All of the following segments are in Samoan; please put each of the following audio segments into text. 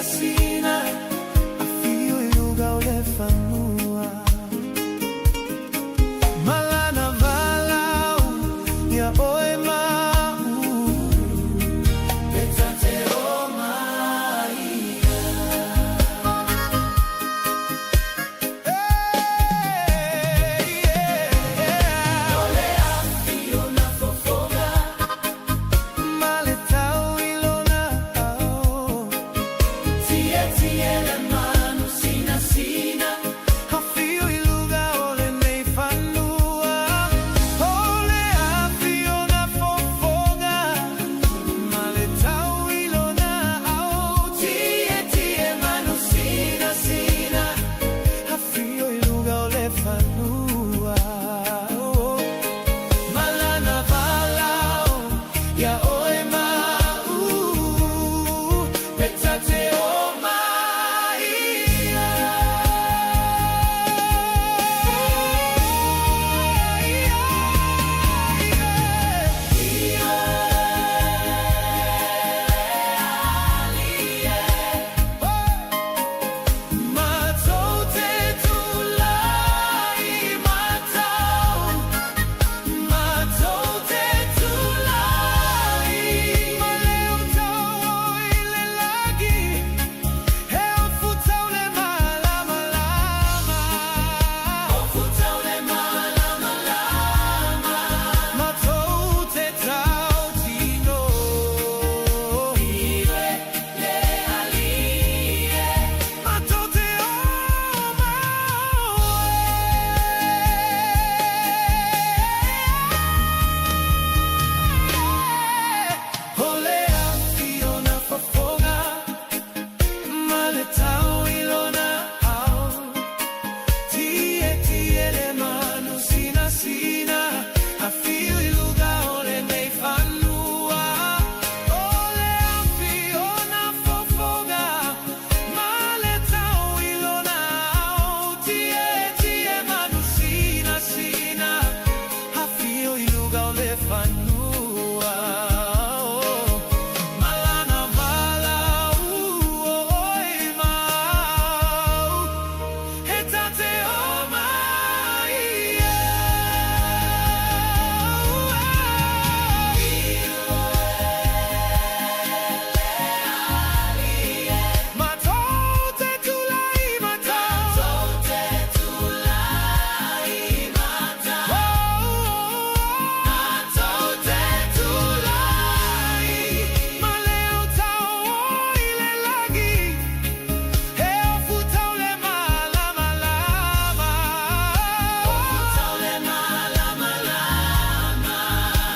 sina Afio i luga o le fanua Malana valau ia oe ma u E ta te o mai Malana valau ia oe ma u E ta te o mai ia. Matou te tulai matau Matou te tulai Ma leo tau o i le lagi He ofu tau le malamalama Ofu tau le malamalama Matou te tautino I le le alii e Matou te o ma oe. O le afi o na fofoga ma le tau i lona ao. Tietie le manu sinasina, afio i luga o lenei fanua. O le afi o na fofoga ma le tau i lona ao. Tietie manu sinasina, afio i luga o le fanua. Malana valau o oe ma au, E ta te o mai ia. Matou te tulai matau. Matou te tulai ma leo tau o i le lagi. He ofu tau le malamalama.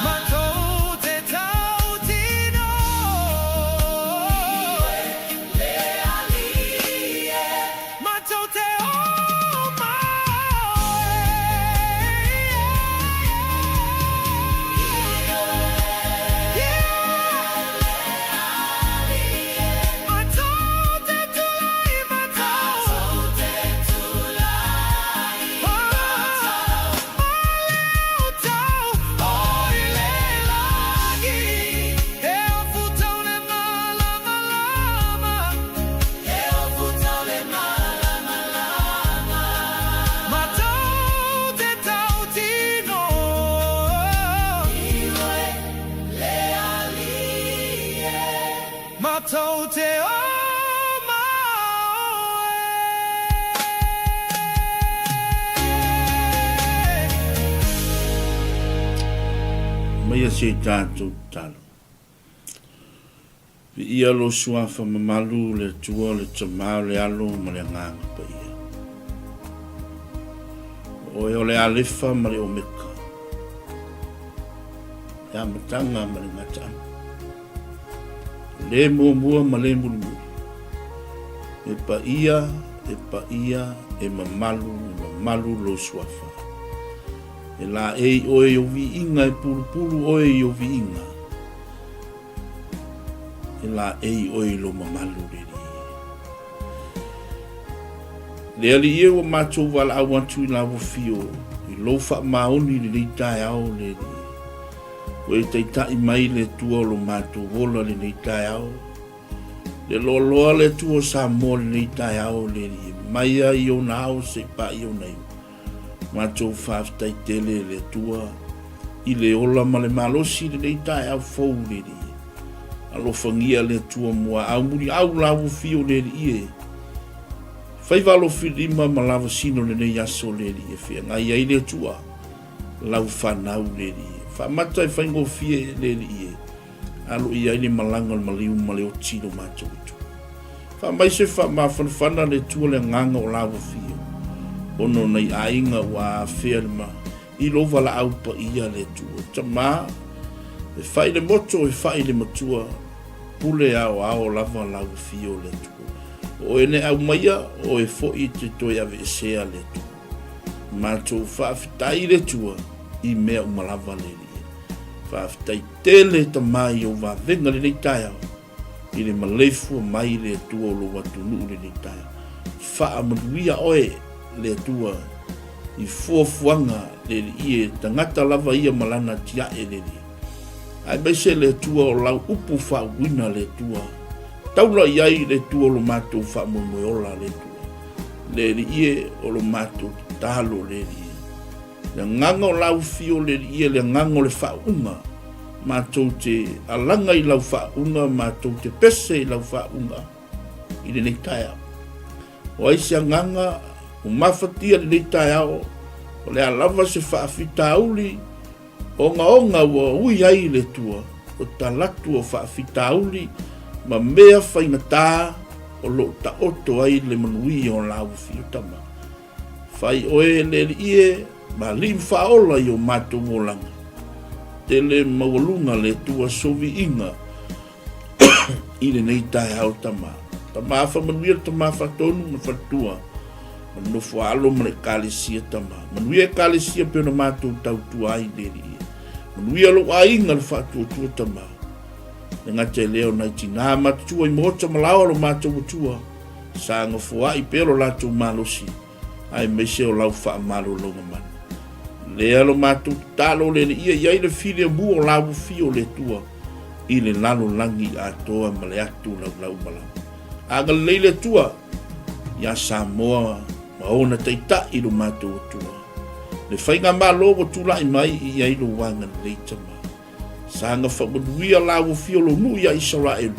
Matou te tautino. Matou te o ma oe. Matou te tulai matau. Ma leo tau o i le lagi. He ofu tau le malamalama. Matou te tautino. Matou te o ma oe. Aumaia se i tatou tatalo. Viia lou suafa mamalu, le Atua, le Tama, le Alo ma le Agaga Paia. O oe o le Alefa ma le Omeka, le amataga ma le gataaga, le muamua ma le mulimuli. E paia, e paia, e mamalu, e mamalu lou suafa. E laei oe i ou viiga, e pulupulu oe i ou viiga. E laei oe i lou mamalu le Alii. Le Alii e ua matou valaau atu i lau afio i lou faamaoni i lenei taeao le Alii. Ua e taitai mai le Atua o lo matou ola lenei taeao. Le loaloa le Atua o Samoa i lenei taeao le Alii e mai ai i ona ao se i paia ona iu. Matou faafetai tele le Atua i le ola ma le malosi i lenei taeao fou le Alii. Alofagia le Atua muaau muliau lauofio le Alii e. Faiva alofilima ma lavasino lenei aso le Alii e feagai ai le Atua lau fanau le Alii e. Faamata e faigofie le Alii e. Alo i ai le malaga o le maliu ma le oti i lo matou Atua. Faamai se faamafanafana le Atua le agaga o la ua fia, ona o nai aiga ua afea le ma i lo valaau paia le Atua. Tama, e fai le moto, e fai le matua, pule aoao lava la ua fia o le Atua. O oe ne aumaia, o oe foi te toe aveesea le Atua. Matou faafetai le Atua i mea uma lava le Alii. Faafetai tele Tama i ou vavega lenei taeao i le maleifua mai le Atua o lou atunuu lenei taeao. Faamanuia oe le Atua i fuafuaga le Alii e tagata lava ia ma lana tiae le Alii. Aemaise le Atua o lau upu faauuina le Atua. Taula i ai le Atua o lo matou faamoemoe ola le Atua. Le Alii e o lo matou tatalo le Alii. Le agaga o lau fio le Alii e le agaga o le faauuga. Matou te alaga i lau faauuga, matou te pese i lau faauuga i lenei taeao. O ai se agaga ua mafatia lenei taeao, o le a lava se faafitauli ogaoga ua ui ai le Atua, o talatu o faafitauli ma mea faigata o lo o taoto ai le manuia o lau fio tama. Fai oe le Alii e, ma alii ma faaola i o matou olaga. Tele maualuga le Atua soviiga i lenei taeao tama. Tama faamanuia le tama faatonu ma le faletua ma le nofo alo ma le ekalesia tama. Manuia ekalesia pe ona matou tautua ai le Alii e. Manuia lou aiga le faatuatua tama. Le gata i lea o nai tinā matutua i maota ma laoa lo matou Atua. Sa nofoa'i pea lo latou malosi, aemaise o lau faamalologa mana. Lea lo matou tatalo le Alii e i ai le filemu o la ua o le Atua i le lalolagi atoa ma le atu laulau malama. Agalelei le Atua iā Samoa ma ona taitai lo matou Atua. Le faigamalo ua tula'i mai i ai lou agalelei Tama. Saga faamanuia la ua fia lou nuu ia Isaraelu.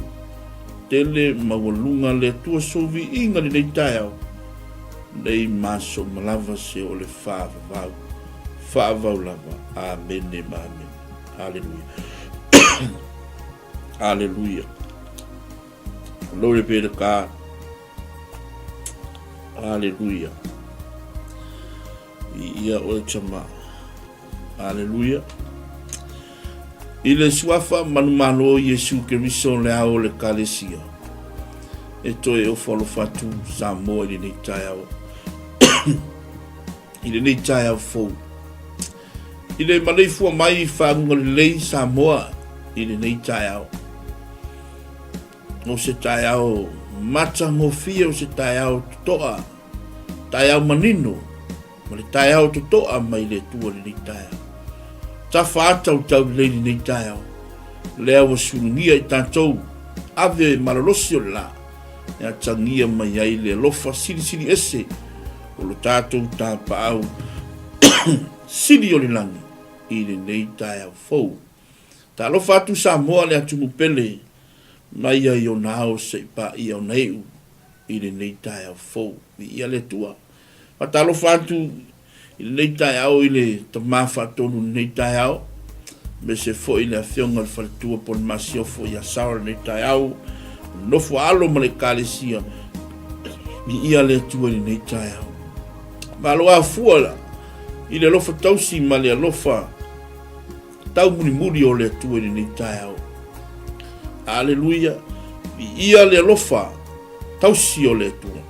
Tele maualuga le Atua soviiga lenei taeao, nei maso uma lava se o le faavavau, faavavau lava. Amene ma amene. Aleluia. Aleluia. Glory be to God. Aleluia. I ia oe tama. Aleluia. I le suafa manumalo Iesu Keriso le ao o le Kalesia. E toe ofo alofa atu Samoa i lenei taeao. I lenei taeao fou. I le maleifua mai i faguga lelei Samoa i lenei taeao. O se taeao matagofie, o se taeao totoa, taeao manino, ma le taeao totoa mai le Atua lenei taeao. Tafa ata o taulelei lenei taeao, lea ua sulugia i tatou ave malolosi o le la, e atagia mai ai le alofa silisili ese o lo tatou tapaau sili o le lagi i lenei taeao fou. Talofa atu Samoa le atunuu pele mai ai ona ao se i paia ona iu i lenei taeao fou. Viia le Atua. Faatalofa atu i lenei taeao i le Tama Faatonu i lenei taeao, aemaise foi le Afioga i le Faletua po o le Masiofo ia Sarah i lenei taeao, le nofo a alo ma le Ekalesia. Viia le Atua i lenei taeao. Malo afua i le alofa tausi ma le alofa Taumulimuli o le Atua i lenei taeao. Aleluia! Viia le alofa tausi o le Atua.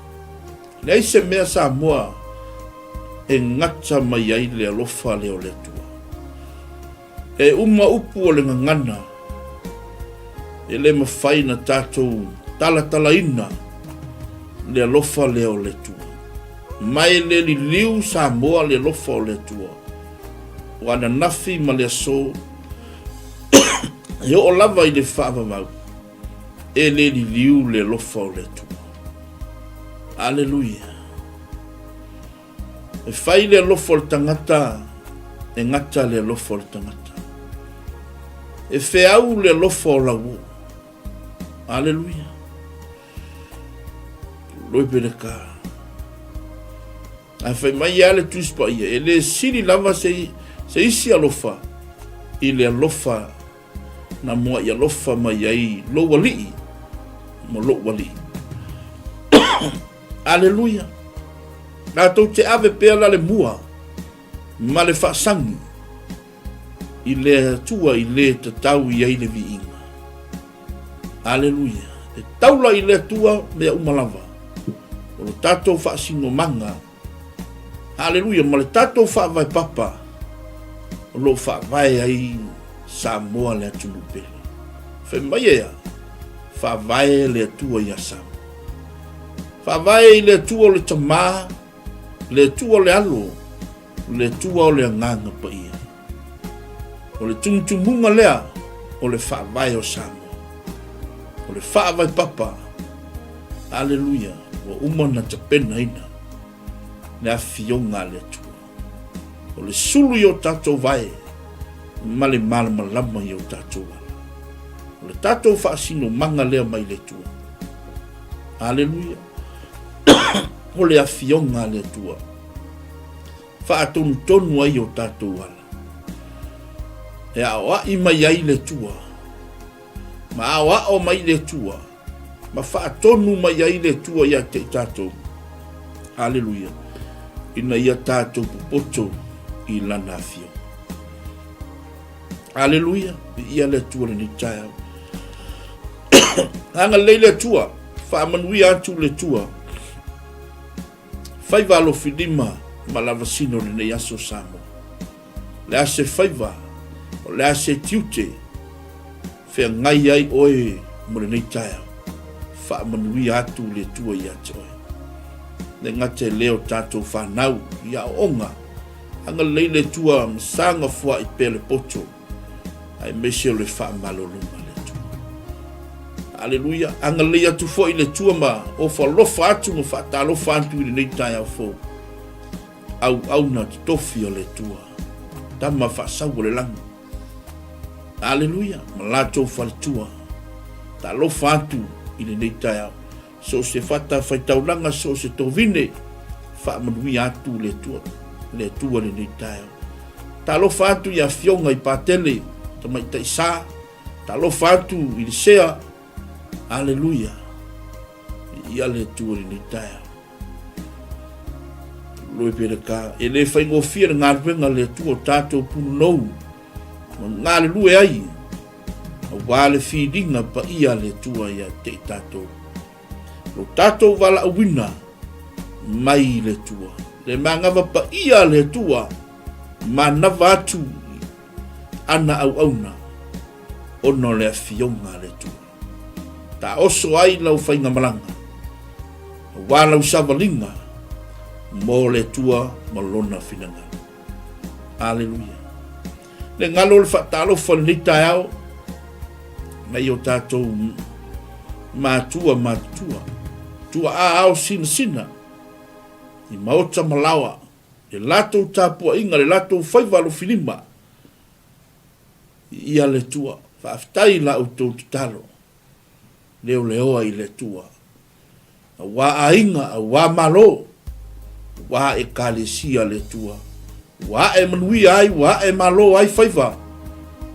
Leai se mea Samoa e gata mai ai le alofa lea o le Atua. E uma upu o le gagana, e le mafai na tatou talatalaina le alofa lea o le Atua. Ma e le liliu Samoa le alofa o le Atua. O ananafi ma le aso e oo lava i le faavavau. E le liliu le alofa o le Atua. Aleluia. E fai le alofa o le tagata, e gata le alofa o le tagata. E feau le alofa o lauo. Aleluia. Loi pele ka. Ae fai mai ia le Tusi Paia, e le sili lava se, se isi alofa i le alofa na muaʻi alofa mai ai lou alii ma loʻu alii. Aleluia! Latou te ave pea la le mua ma le faasagi i le Atua i le tatau i ai le viiga. Aleluia! E taula i le Atua mea uma lava o lo tatou faasinomaga Haleluia, ma le tatou faavae papa o lo o faavae ai Samoa le atunuu pele. Fai mai e a? Faavae le Atua ia Samoa. Faavae i le Atua o le Tamā, le Atua o le Alo, le Atua o le Agaga Paia. O le tumutumuga lea o le faavae o Samoa. O le faavae papa. Aleluia, ua uma ona tapenaina le afioga a le Atua. O le sulu i o tatou vae ma le malamalama i o tatou ala. O le tatou faasinomaga lea mai le Atua. Aleluia. O le afioga a le Atua. Faatonutonu ai o tatou ala. E aoai mai ai le Atua, ma aoao mai le Atua, ma faatonu mai ai le Atua ia te i tatou. Aleluia. Ina ia tatou popoto i Lana afioga. Aleluia. Viia le Atua lenei taeao. Agalelei le Atua, faamanuia atu le Atua. Faiva alofilima ma lavasina o lenei aso Samoa. O le a se faiva, o le a se tiute, feagai ai oe mo lenei taeao. Faamanuia atu le Atua ia te oe. Le gata e lea o tatou fanau i aoaoga, agalelei le Atua ma saga fua'i pea le poto. aemaise o le faamalologa a le Atua. Aleluia. Agalelei atu foi le Atua ma ofo alofa atu ma faatalofa atu i lenei taeao fou. Auauna totofi o le Atua, tama faasau o le lagi. Aleluia. Ma latou faletua. Talofa atu i lenei taeao. So o se fata faitaulaga, so o se tovine, faamanuia atu le Atua, le Atua lenei taeao. Talofa atu i afioga i Patele, Tamaitai Sa, talofa atu i le Sea, Aleluia, ia le Atua lenei taeao. Loi pele ka, e le faigofie le galuega le Atua o tatou punonou, ma galulue ai, Aua le filiga paia a le Atua ia te i tatou. Lo tatou valaauina mai i le Atua. Le manava paia a le Atua, manava atu ana auauna, ona o le afioga a le Atua. Taoso ai lau faigamalaga, aua lau savaliga mo le Atua ma Lona finagalo. Aleluia. Le galo o le faatalofa i lenei taeao mai o tatou matua matutua, tuaa ao sinasina i maota ma laoa, le latou tapuaiga, le latou faiva alofilima i ia le Atua. Faafetai i la outou tatalo, leoleoa i le Atua. Aua aiga, aua Malo, aua Ekalesia a le Atua, ua ae manuia ai, ua ae malo ai faiva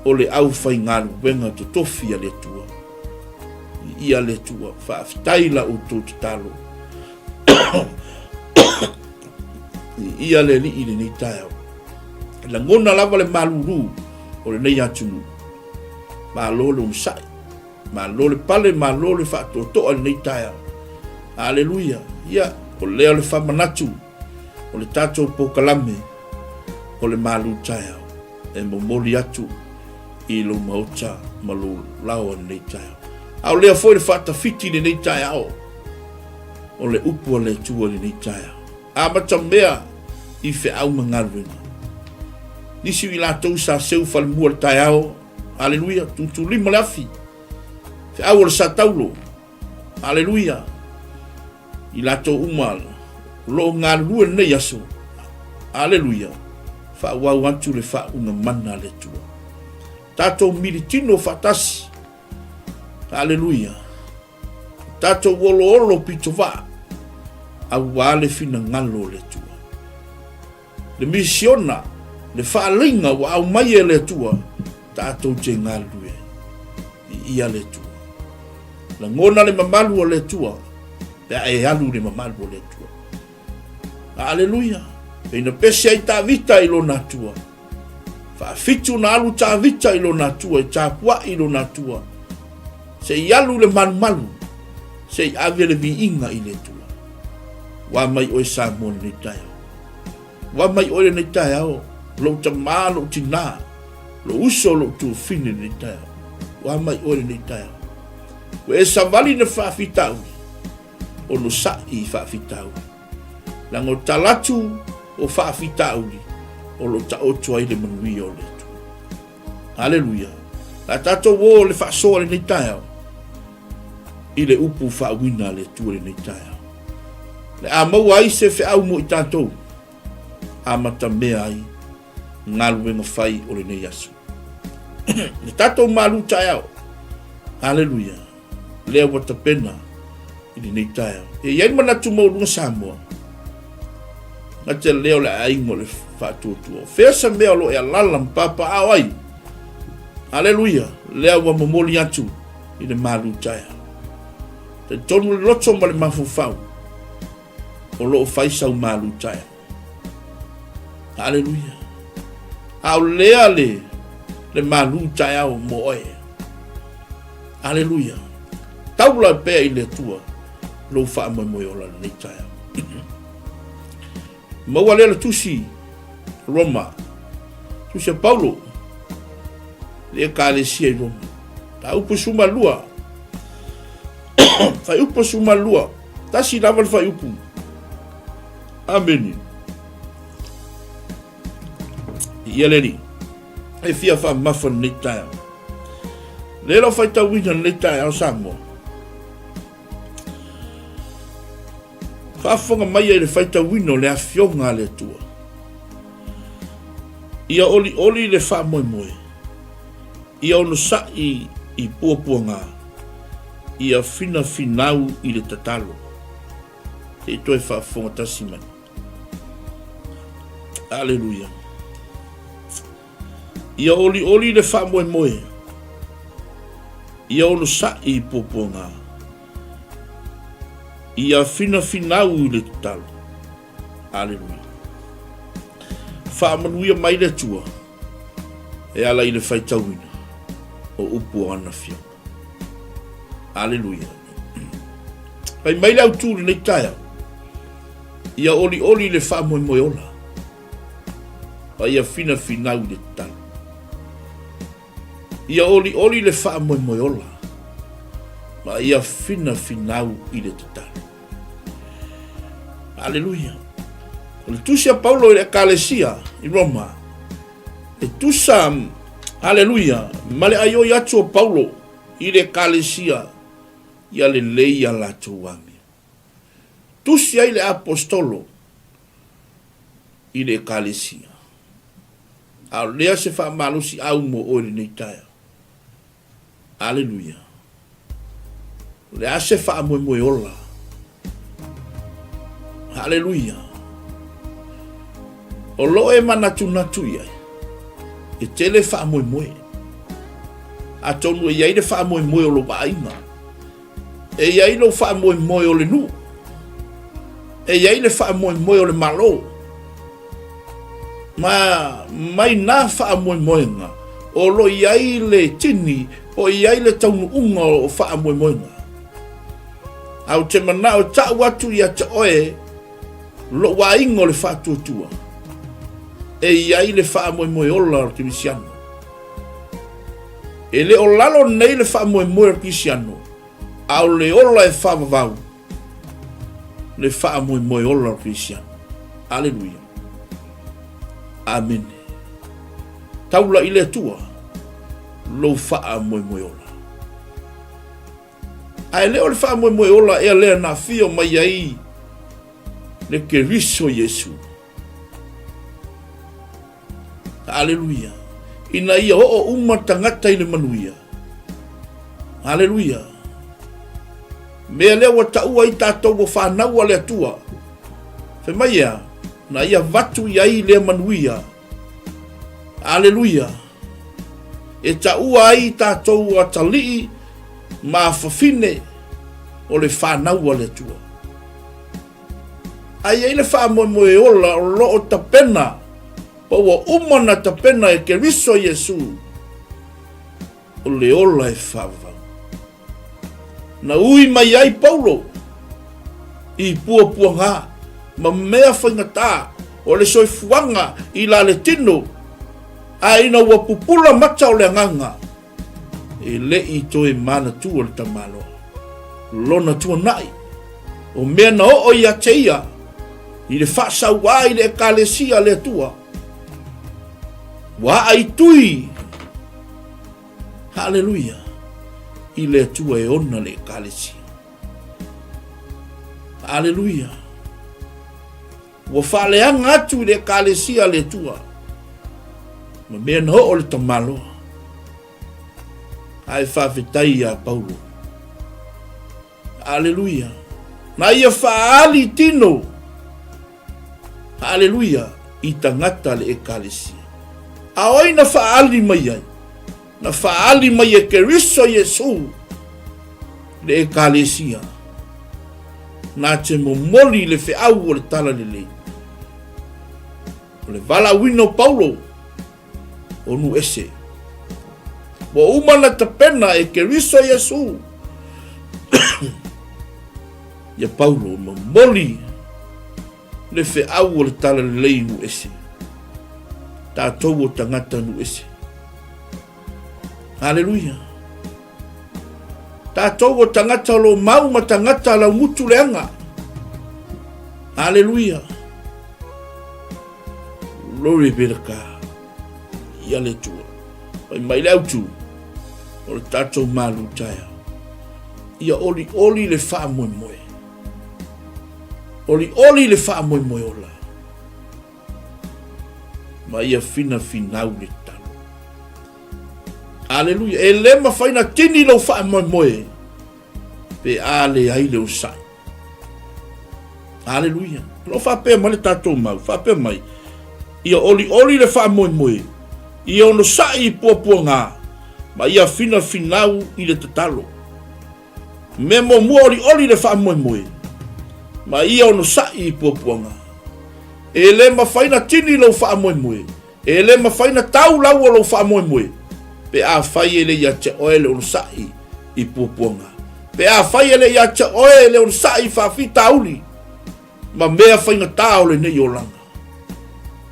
o le aufaigaluega totofi a le Atua. Viia le Atua, faafetai la outou tatalo. Viia le Alii i lenei taeao. E lagona lava le malulu o lenei atunuu. Malo le onosai. Malo le pale, malo le faatoatoa i lenei taeao. Aleluia. Ia, o lea o le faamanatu o le tatou polokalame o le malu taeao e momoli atu i lou maota ma lou lao i lenei taeao. A o lea foi le faatafiti i lenei taeao o le upu a le Atua i lenei taeao. Amata mea i feau ma galuega. Nisi o i latou sa seu falemua i le taeao, Aleluia, tutulima le afi. Feau o le Sataulo, Aleluia, i latou uma o lo o galulue lenei aso, Aleluia, faaauau atu le faauuga mana a le Atua. Tatou militino faatasi, Aleluia, tatou oloolo pitovaa, aua le finagalo o le Atua. Le misiona, le faaaliga ua aumai e le Atua, tatou te galulue ai. Viia le Atua. Lagona le mamalu o le Atua, pe a e alu i le mamalu o le Atua. Aleluia. Pei na pese ai Tavita i lona Atua. Faafitu na alu Tavita i lona Atua, e tapuai i lona Atua. Se i alu i le malumalu, se i ave le viiga i le Atua. Ua mai oe Samoa lenei taeao. Ua mai oe lenei taeao, lou tamā, lou tinā, lou uso, lou tuafine lenei taeao. Ua mai oe lenei taeao. Ua e savali na faafitauli, onosai i faafitauli. Leaga o talatu o faafitauli o lo o taoto ai le manuia o le Atua. Aleluia. La tatou o le faasoa lenei taeao i le upu faauiina a le Atua lenei taeao. Le a maua ai se feau mo i tatou, amatamea ai galuega fai o lenei aso. Le tatou malu taeao. Aleluia. Lea ua tapena i lenei taeao. E i ai le manatu maualuga Samoa, gata lea o le aiga o le faatuatua. O fea se mea o lo o e alala ma papaao ai? Aleluia, lea ua momoli atu i le malu taeao. Talitonu le loto ma le mafaufau o lo o fai sau malu taeao. Aleluia. A o lea le, le malu taeao mo oe. Aleluia. Taula pea i le Atua lou faamoemoe ola lenei taeao. Maua lea le tusi Roma, tusi a Paulo, le ekalesia i Roma. Ta upu suma lua, fai upu suma lua, tasi lava le fai upu. Ameni. Ia le Alii, e fia faamamafa lenei taeao. Le lau faitauina lenei taeao Samoa. Faafofoga mai ai le faitauina o le afioga a le Atua. Ia olioli le faamoemoe, ia onosai i puapuaga, ia finafinau i le tatalo. Se i toe faafofoga tasi mai. Aleluia. Ia olioli le faamoemoe, ia onosai i puapuaga, ia finafinau i le tatalo. Aleluia. Faamanuia mai le Atua e ala i le faitauina o upu o ana afioga. Aleluia. Fai mai le autū lenei taeao, ia olioli le faamoemoe ola, ma ia finafinau i le tatalo. Ia olioli le faamoemoe ola, ma ia finafinau i le tatalo. Aleluia. O le tusi a Paulo i le Ekalesia i Roma, e tusa, aleluia, ma le aioi atu o Paulo i le Ekalesia ia lelei a latou amio. Tusi ai le apostolo i le Ekalesia. A o lea se faamalosiau mo oe lenei taeao. Aleluia. O le a se faamoemoe ola? Aleluia. O lo e manatunatu i ai, e tele faamoemoe. Atonu e i ai le faamoemoe o lou aiga. E i ai lou faamoemoe o le nuu. E i ai le faamoemoe o le Malo. Ma mai nā faamoemoega o lo i ai le tini po i ai le taunuuga o faamoemoega. A ou te manao e ta'u atu ia te oe lo'u aiga o le faatuatua, e i ai le faamoemoe ola o le Kerisiano. E le o lalo nei le faamoemoe o le Kerisiano, a o le ola e faavavau le faamoemoe ola o le Kerisiano. Aleluia. Amene. Taula i le Atua lou faamoemoe ola. Ae le o le faamoemoe ola ea lea na afio mai ai le Keriso Iesu. Aleluia. Ina ia oo uma tagata i le manuia. Aleluia. Mea lea ua taua ai tatou ua fanau a le Atua. Fai mai ea, na ia vatu i ai lea manuia. Aleluia. E taua ai tatou atalii ma afafine o le fanau a le Atua. Ae i ai le faamoemoe ola o lo o tapena, pa ua uma na tapena e Keriso Iesu, o le ola e faavavau. Na ui mai ai Paulo i puapuaga ma mea faigata o le soifuaga i la le tino, ae ina ua pupula mata o le agaga, e le i toe manatua le tamaloa. Lona tuanai, o mea na oo ia te ia i le faasauā i le Ekalesia a le Atua, ua aa i tui, haleluia, i le Atua e ona le Ekalesia. Haleluia. Ua faaleaga atu i le Ekalesia a le Atua ma mea na oo le tamaloa. Ae faafetai iā Paulo. Aleluia. Na ia faaali tino. Aleluia. I tagata le Ekalesia. A o ai na faaali mai ai? Na faaali mai e Keriso Iesu le Ekalesia na te momoli le feau o le Talalelei. O le valaauina o Paulo o nu ese. Ua uma na tapena e Keriso Iesu ia Paulo momoli le feau o le Talalelei i nu ese. Tatou o tagata nu ese. Haleluia. Tatou o tagata o lo mau ma tagata laumutu leaga. Haleluia. Glory be to God. Ia le Atua. Fai mai le autu o le tatou malu taeao. Ia olioli le faamoemoe. Olioli le faamoemoe ola. Ma ia finafinau le tatalo. Aleluia. E le mafai na tini lou faamoemoe pe a leai le onosai. Aleluia. O lo o faapea mai le tatou mau, faapea mai, ia olioli le faamoemoe, ia onosai i puapuaga, ma ia finafinau i le tatalo. Mea muamua olioli le faamoemoe, ma ia onosai i puapuaga. E le mafai na tini lou faamoemoe, e le mafai na tau lau o lou faamoemoe, pe afai e le ia te oe le onosai i puapuaga. Pe afai e le ia te oe le onosai i faafitauli ma mea faigata o lenei olaga.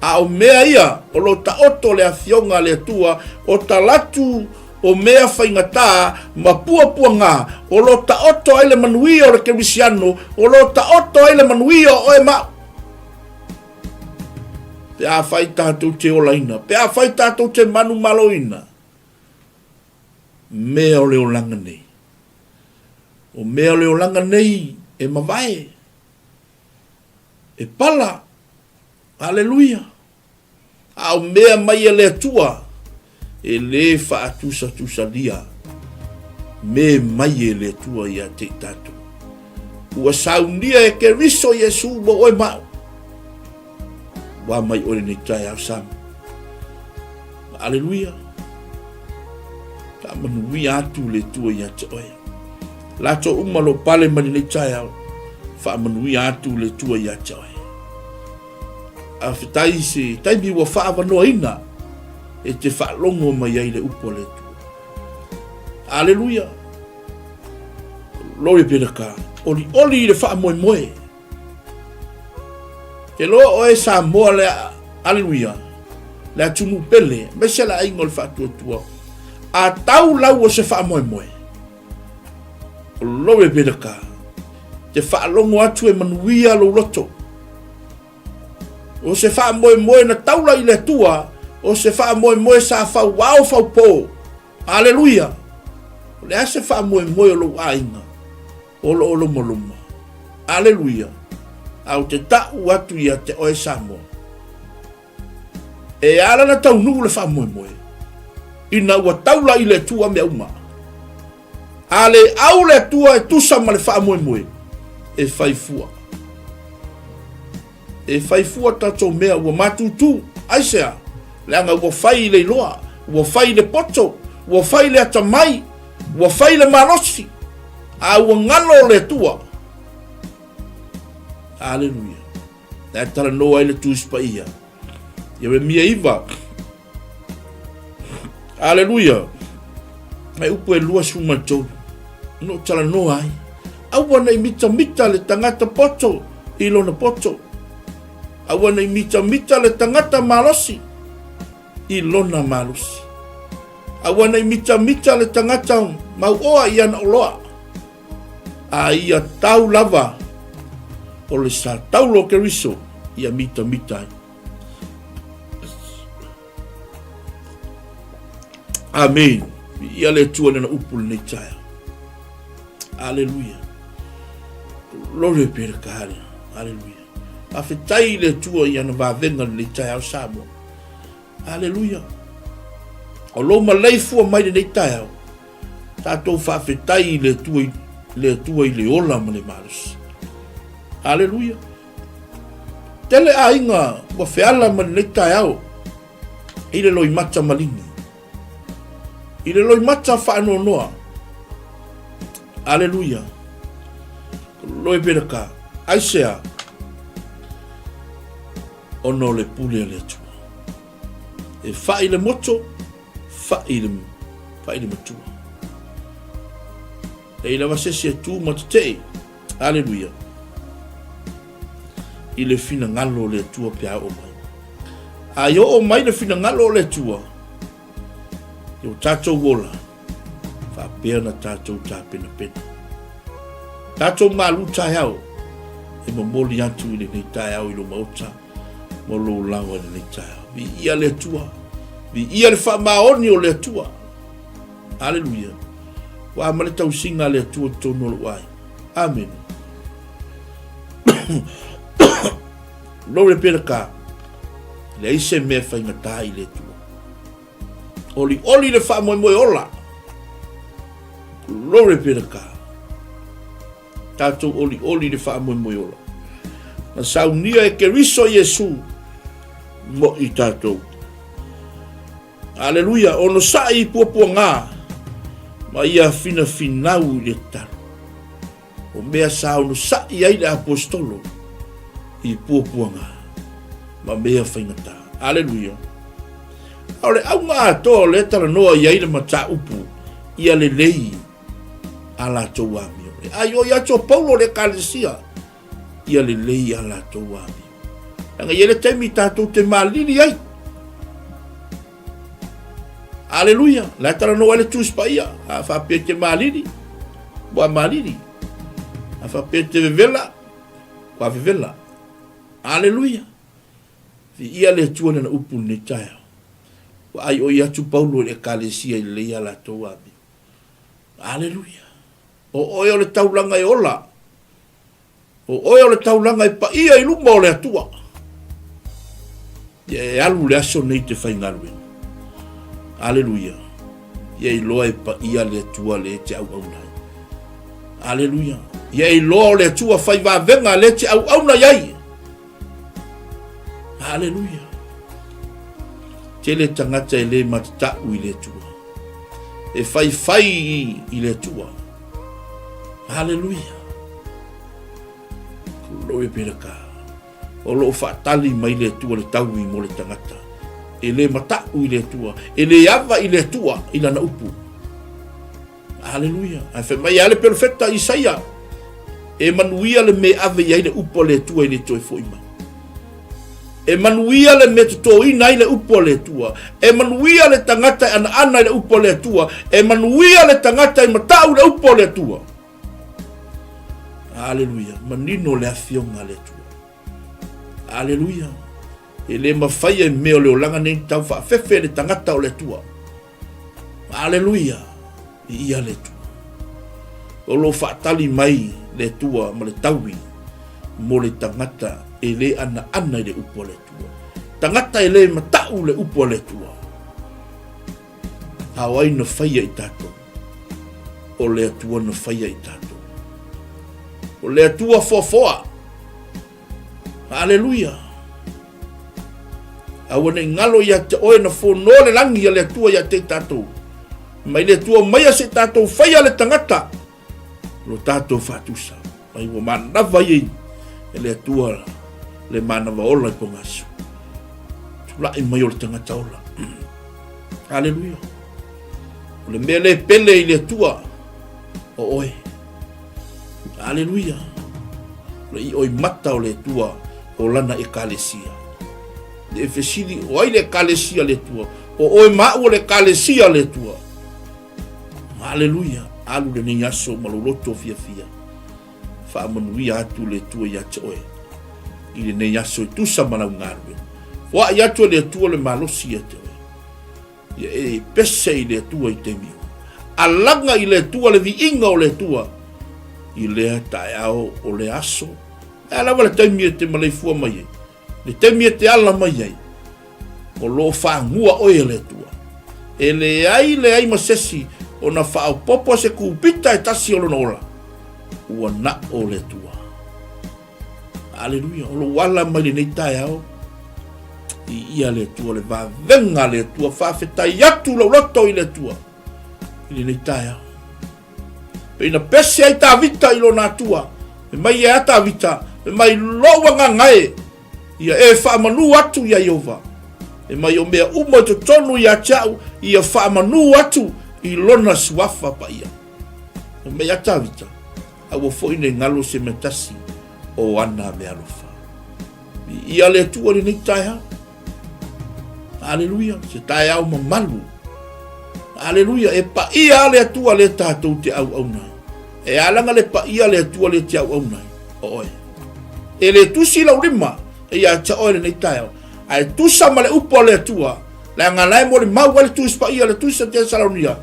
A o mea ia o lo taoto le Afioga a le Atua, o talatu o mea faigata ma puapuaga o lo taoto ai le manuia o le Kerisiano, o lo taoto ai le manuia o oe ma au. Pe afai tatou te olaina, pe afai tatou te manumaloina, mea o le olaga nei. O mea o le olaga nei e mavae, e pala. Aleluia! A o mea mai a le Atua, e lē faatusatusalia me mai e le Atua ia te i tatou. Ua saunia e Keriso Iesu mo oe ma au. Ua mai oe lenei taeao Samu. Aleluia! Faamanuia atu le Atua ia te oe. Latou uma lo pale mai lenei taeao, faamanuia atu le Atua ia te oe. Faafetai i se taimi ua faaavanoaina e te faalogo mai ai le upu a le Atua. Aleluia! Glory be to God. Olioli i le faamoemoe. Ke loa oe Samoa le aleluia, le atunuu pele, aemaise le aiga o le faatuatua. A tau lau o se faamoemoe, Glory be to God. Te faalogo atu e manuia lou loto. O se faamoemoe na taula i le Atua, o se faamoemoe sa fauao faupō. Aleluia! O le a se faamoemoe o lou aiga? O lo o lomaloma. Aleluia! A ou te ta'u atu ia te oe Samoa. E ala na taunuu le faamoemoe, ina ua taula i le Atua mea uma. A le au le Atua e tusa ma le faamoemoe, e fai fua. E fai fua tatou mea ua matutu. Aisea? Leaga ua fai i le iloa, ua fai i le poto, ua fai i le atamai, ua fai i le malosi, a ua galo le Atua. Aleluia. Lea talanoa ai le Tusi Paia. Ieremia 9. Aleluia. Mai upu e 23. No talanoa ai. Aua nei mitamita le tagata poto i lona poto. Aua nei mitamita le tagata malosi i lona malosi. Aua nei mitamita le tagata mauoa i ana oloa. A ia tau lava o le sa taulo o Keriso ia mitamita ai. Amen. Ia le Atua lana upu lenei taeao. Aleluia. Glory be to God. Aleluia. Faafetai i le Atua i ana vavega lenei taeao Samoa. Aleluia. O lou maleifua mai lenei taeao, tatou faafetai i le Atua i le Atua i le ola ma le malosi. Aleluia. Tele aiga ua feala ma lenei taeao i le loimata maligi, i le loimata faanoanoa. Aleluia. Glory be to God. Aisea, ona o le pule a le Atua. E fa'i le moto, fa'i le, fa'i le matua. Leai lava se isi e tu ma tete'e. Aleluia. I le finagalo o le Atua pe a oo mai. A i oo mai le finagalo o le Atua, i o tatou ola, faapea na tatou tapenapena. Tatou malu taeao, e momoli atu i lenei taeao i lou maota, mo lou lawa i lenei taeao. Viia le Atua, viia le faamaoni o le Atua. Aleluia. Ua ama le tausiga a le Atua i totonu o lou aiga. Amene. Glory be to God. Leai se mea faigata i le Atua. Olioli le faamoemoe ola. Glory be to God. Tatou olioli le faamoemoe ola. Na saunia e Keriso Iesu mo i tatou. Aleluia, onosai i puapuagā ma ia finafinau i le tatalo. O mea sa onosai ai le aposetolo i puapuagā ma mea faigata. Aleluia. A o le auga atoa o lea talanoa i ai le mataupu ia lelei a latou amio. E aioi atu o Paulo le Ekalesia ia lelei a latou amio. Leaga i ai le taimi tatou te malili ai. Aleluia. La e talanoa ai le Tusi Paia. A faapea te malili, ua malili. A faapea te vevela, ua vevela. Aleluia. Viia le Atua i lana upu i lenei taeao. Ua aioi atu Paulo i le Ekalesia i lelei a latou amio. Aleluia. O oe o le taulaga e ola. O oe o le taulaga e paia i luma o le Atua. Ia e alu le aso nei te faigaluega. Aleluia. Ia iloa e paia le Atua le e te auauna ai. Aleluia. Ia iloa o le Atua fai vavega le te auauna i ai. Aleluia. Tele tagata e le matatau i le Atua. E faifai i le Atua. Aleluia. Glory be to God. O loo faatali mai le Atua le taui mo le tagata. E le matau i le Atua. E le ava i le Atua i lana upu. Aleluia. Ae fai mai a le perofeta Isaia, e manuia le mea ave i ai le upu a le Atua i le toe foi mai. E manuia le mea totoina ai le upu a le Atua. E manuia le tagata e anaana i le upu a le Atua. E manuia le tagata e matau i le upu a le Atua. Aleluia. Manino le afioga a le Atua. Aleluia. E le mafai e mea o le olaga nei tau faafefe le tagata o le Atua. Aleluia! Viia le Atua. O lo o faatali mai le Atua ma le taui mo le tagata e le anaana i le upu a le Atua. Tagata e le matau le upu a le Atua. A o ai na faia i tatou? O le Atua na faia i tatou. O le Atua foafoa. Aleluia. Aua ne i galo ia te oe na fono le lagi a le Atua ia te tatou. Mai le Atua maia se tatou faia le tagata lo tatou faatusa. Mai ua manava iei e le Atua le manava ola i pogasu. Tulai mai o le tagata ola. Aleluia. O le mea le pele i le Atua o oe. Aleluia. O le io i mata o le Atua o lana ekalesia. Le e fesili, o ai le ekalesia le Atua? O oe ma au o le ekalesia le Atua. Aleluia. Alu lenei aso ma lou loto fiafia. Faamanuia atu le Atua ia te oe i lenei aso e tusa ma lau galuega. Foai atu e le Atua le malosi ia te oe. Ia e pese i le Atua i taimi uma. Alaga i le Atua le viiga o le Atua i lea taeao o lea aso. E a lava le taimi e te maleifua mai ai, le taimi e te ala mai ai, o lo o fagua oe e le Atua. E leai leai ma sesi ona faaopoopo se kupita e tasi o lona ola, ua na'o le Atua. Aleluia. O lou ala mai lenei taeao, i ia le Atua, le vavega a le Atua, faafetai atu lou loto i le Atua i lenei taeao. Pei na pese ai Tavita i lona Atua, e mai e a Tavita, e mai lou agaga e, ia e faamanu atu ia Iova. E mai o mea uma i totonu ia te au, ia faamanu atu i lona suafa paia. E mai a Tavita, Aua foi nei galo se mea tasi o ana meaalofa. Viia le Atua i lenei taeao. Aleluia, se taeao mamalu. Aleluia, e paia le Atua le tatou te auauna ai. E alaga le paia le Atua le te auauna ai, o oe. E le tusi lau lima e ia te oe lenei taeao. Ae tusa ma le upu a le Atua, leaga la e molimau ai le Tusi Paia, le Tusi a Tesalonia,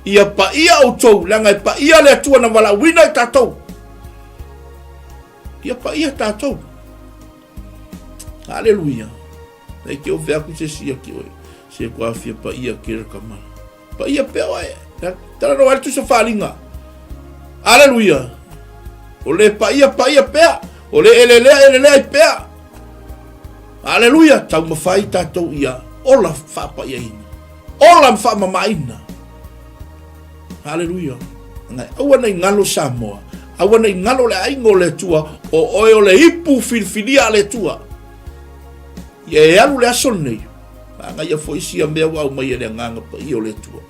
Ia paia outou, leaga e paia le Atua na valaauina i tatou. Ia paia tatou. Aleluia. Nei ke ofe aku se sia ki oe. Se kua fia paia ke le kamala. Paia pea oe. Tala no ai tusa whalinga. Aleluia. O le paia paia pea. O le elelea elelea i pea. Aleluia. Taumafai tatou ia ola faapaiaina. Ola ma faamamaina. Haleluia. Ngai aua nei galo Samoa. Aua nei galo le aiga o le Atua. O oe o le ipu filifilia a le Atua. Ia e alu le aso lenei. Magaia foi sia mea ua aumai e le agaga paia o le Atua.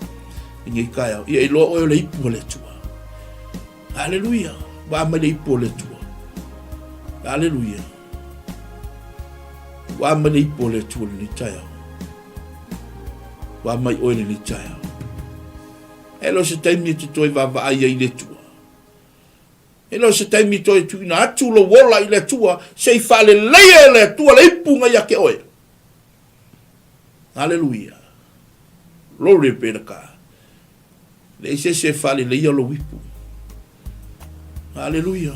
I nei taeao. Ia iloa oe o le ipu a le Atua. Haleluia. Ua mai le ipu o le Atua. Haleluia. Ua mai le ipu o le Atua lenei taeao. Ua mai oe lenei taeao. E le o se taimi e te toe vaavaai ai i le Atua. E le o se taimi e toe tuuina atu lou ola i le Atua, se i faaleleia e le Atua le ipu na ia te oe. Aleluia. Glory be to God. Leai se isi e faaleleia lou ipu. Aleluia.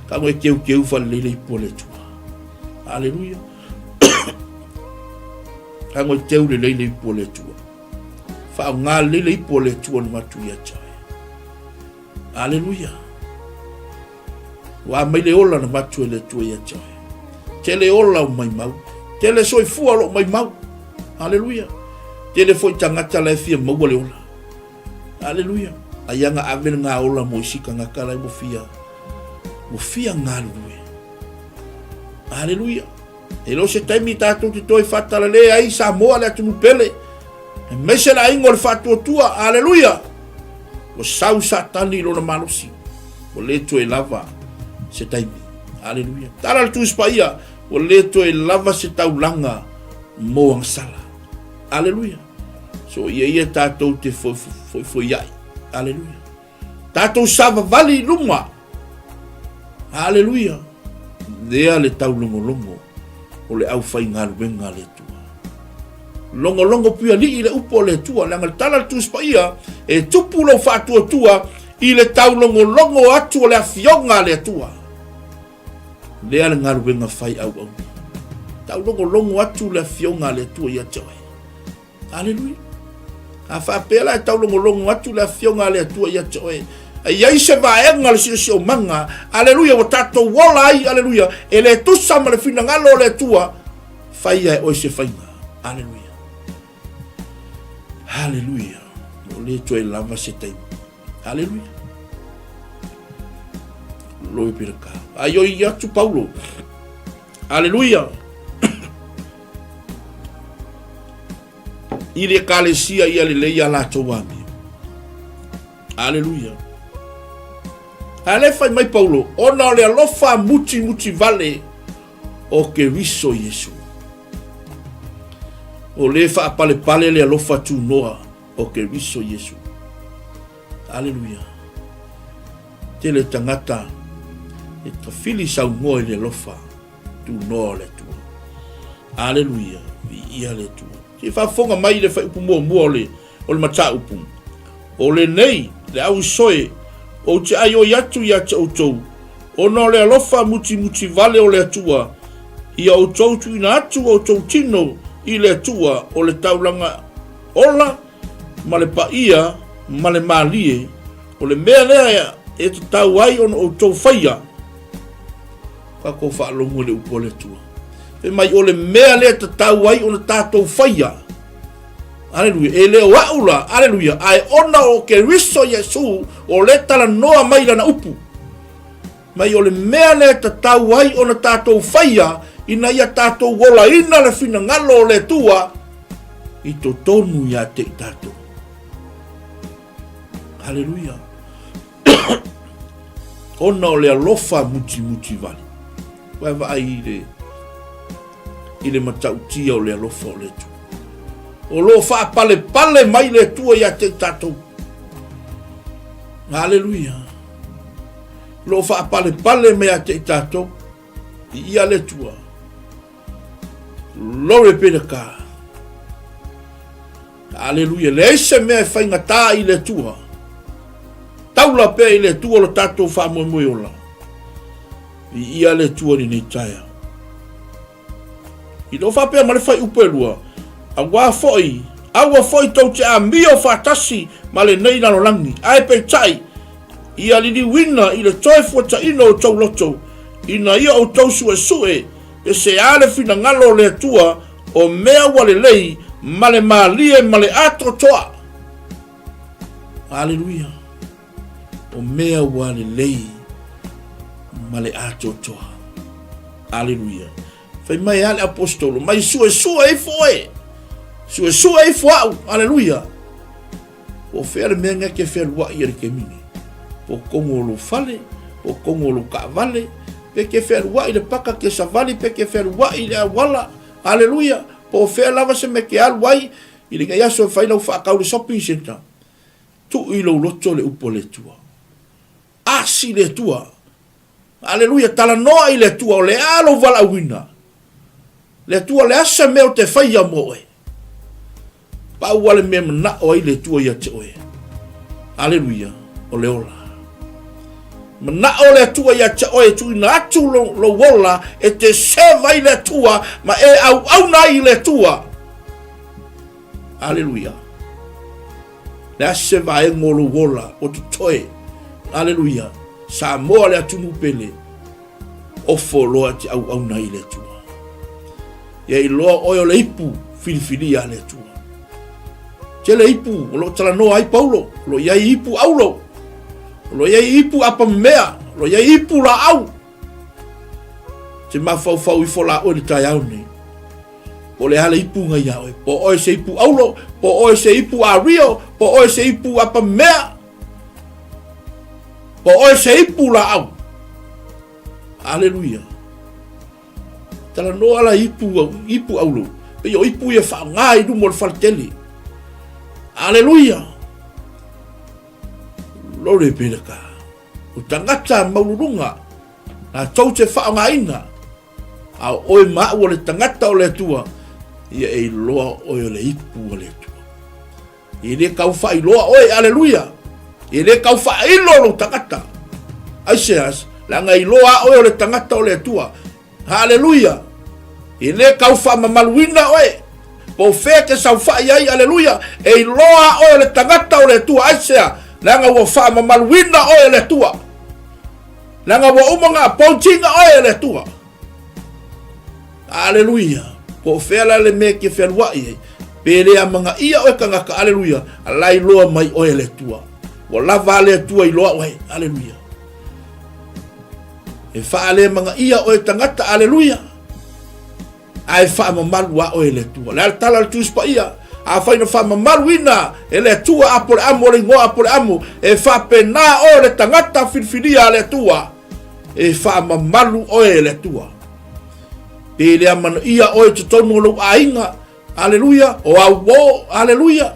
Tago e keukeu faalelei le ipu o le Atua. Aleluia. Tago e teu lelei le ipu o le Atua. Faaaoga lelei le ipu o le Atua na avatu ia te oe. Aleluia. Ua mai le ola na avatu e le Atua ia te oe. Tele ola o maimau. Tele soifua o loo maimau. Aleluia. Tele foi tagata la e fia maua le ola. Aleluia. Ai anga ave le ngā ola mo isi tagata la e mo fia, mo fia galulue. Aleluia. E le o se taimi tatou te toe faatalale ai Samoa le atunuu pele, aemaise le aiga o le faatuatua. Aleluia! Ua sau Satani i lona malosi, ua le toe lava se taimi. Aleluia! Tala le Tusi Paia, ua le toe lava se taulaga mo agasala. Aleluia! So ia ia tatou te foifoiai. Aleluia! Tatou savavali i luma. Aleluia. Lea le taulogologo o le aufaigaluega a le Atua. Logologo puialii le upu a le Atua, leaga le tala a le Tusi Paia, e tupu lou faatuatua i le taulogologo atu o le Afioga a le Atua. Lea le galuega fai auauna. Taulogologo atu le Afioga a le Atua ia te oe. Aleluia. A faapea la e taulogologo atu le Afioga a le Atua ia te oe, e i ai se vaega o le siosiomaga, aleluia, ua tatou ola ai, aleluia, e le tusa ma le finagalo o le Atua, faia e oe se faiga. Aleluia. Aleluia. Ua le toe lava se taimi. Aleluia. Glory be to God. Ai oi atu Paulo. Aleluia. I le ekalesia ia lelei a latou amio. Aleluia. A le fai mai Paulo, ona o le alofa mutimuti vale o Keriso Iesu. O le faapalepale le alofa tunoa o Keriso Iesu. Aleluia. Tele tagata e tafili saunoa i le alofa tunoa o le Atua. Aleluia. Viia le Atua. Se i faafofoga mai i le fuaiupu muamua o le, o le mataupu. O lenei, le au isoe, ou te aioi atu ia te outou, ona o le alofa mutimuti vale o le Atua, ia outou tuuina atu outou tino i le Atua o le taulaga ola ma le paia ma le malie, o le mea lea e tatau ai ona outou faia. Tatou faalogo i le upu a le Atua. Fai mai, o le mea lea e tatau ai ona tatou faia. Aleluia. E le o a'u la, aleluia, ae ona o Keriso Iesu o le talanoa mai lana upu. Mai o le mea lea e tatau ai ona tatou faia ina ia tatou olaina le finagalo o le Atua i totonu ia te i tatou. Aleluia. Ona o le alofa mutimuti vale. Ua e vaai i le, i le matautia o le alofa o le Atua. O lo o faapalepale mai le Atua ia te i tatou. Aleluia. O lo o faapalepale mai ia te i tatou. I ia le Atua. Glory be to God. Aleluia. Leai se mea e faigata i le Atua. Taula pea i le Atua lo tatou faamoemoe ola. Viia le Atua i lenei taeao. I loo faapea ma le fuaiupu e lua, Auā foi, aua foi tou te amio faatasi ma lenei lalolagi, ae peitai, ia liliuina i le toe fuataina o outou loto, ina ia outou suesue pe se a le finagalo o le Atua o mea ua lelei ma le malie ma le atoatoa. Aleluia! O mea ua lelei ma le atoatoa. Aleluia! Fai mai a le aposetolo, mai suesue ifo oe. Suesue ifo au. Aleluia! Po o fea le mea e te fealuai i le taimi nei. Po o totonu o lou fale, po o totonu o lou taavale, pe te fealuai i le paka te savali, pe te fealuai i le auala. Aleluia! Po o fea lava se mea e te alu ai i lenei aso e fai lau faatau i le shopping centre. Tuu i lou loto le upu a le Atua. Asi le Atua. Aleluia, talanoa i le Atua, o le a lou valaauina? Le Atua, o le a se mea ou te faia mo oe? Pau lava le mea e manao ai le Atua ia te oe. Aleluia, o le ola. Manao le Atua ia te oe e tuuina atu lou, lou ola e te serve ai le Atua ma e auauna ai i le Atua. Aleluia. Le a se vaega o lou ola o totoe. Aleluia. Samoa le atunuu pele. Ofo loa e te auauna ai i le Atua. Ia iloa oe o le ipu filifilia a le Atua. Tele ipu o lo o talanoa ai Paulo, o lo o i ai ipu aulo, o lo o i ai ipu apamemea, o lo o i ai ipu laau. Te mafaufau ifo la oe i le taeao nei. Po o le a le ipu na ia oe. Po o oe se ipu aulo, po o oe se ipu ario, po o oe se ipu apamemea, po o oe se ipu laau. Aleluia. Talanoa la ipu, ipu aulo. Pei o ipu ia faaaoga i luma o le faletele. Aleluia. Glory be to God. O tagata maululuga, latou te faaaogaina, a o oe ma au o le tagata o le Atua, ia e iloa oe o le ipu a le Atua. E le tau faailoa oe, aleluia. E le tau faailo lou tagata. Aisea, leaga e iloa a oe o le tagata o le Atua. Haleluia! E le tau faamamaluina oe. Po o fea e te saofai ai, aleluia, e iloa a oe o le tagata o le Atua. Aisea, leaga ua faamamaluina oe e le Atua. Leaga ua uma ona appointinga oe e le Atua. Aleluia! Po o fea la le mea e te fealuai ai, pe le amanaia oe tagata, aleluia, a la iloa mai oe e le Atua. Ua lava a le Atua iloa oe, aleluia. E faalemanaia oe tagata, aleluia, ae faamamalu a oe e le Atua. Le a le tala a le Tusi Paia, afai na faamamaluina e le Atua Apoleamu o le igoa Apoleamu, e faapena oe o le tagata filifilia a le Atua, e faamamalu oe e le Atua. Pe le amanaia oe i totonu o lou aiga, aleluia, o au uo, aleluia.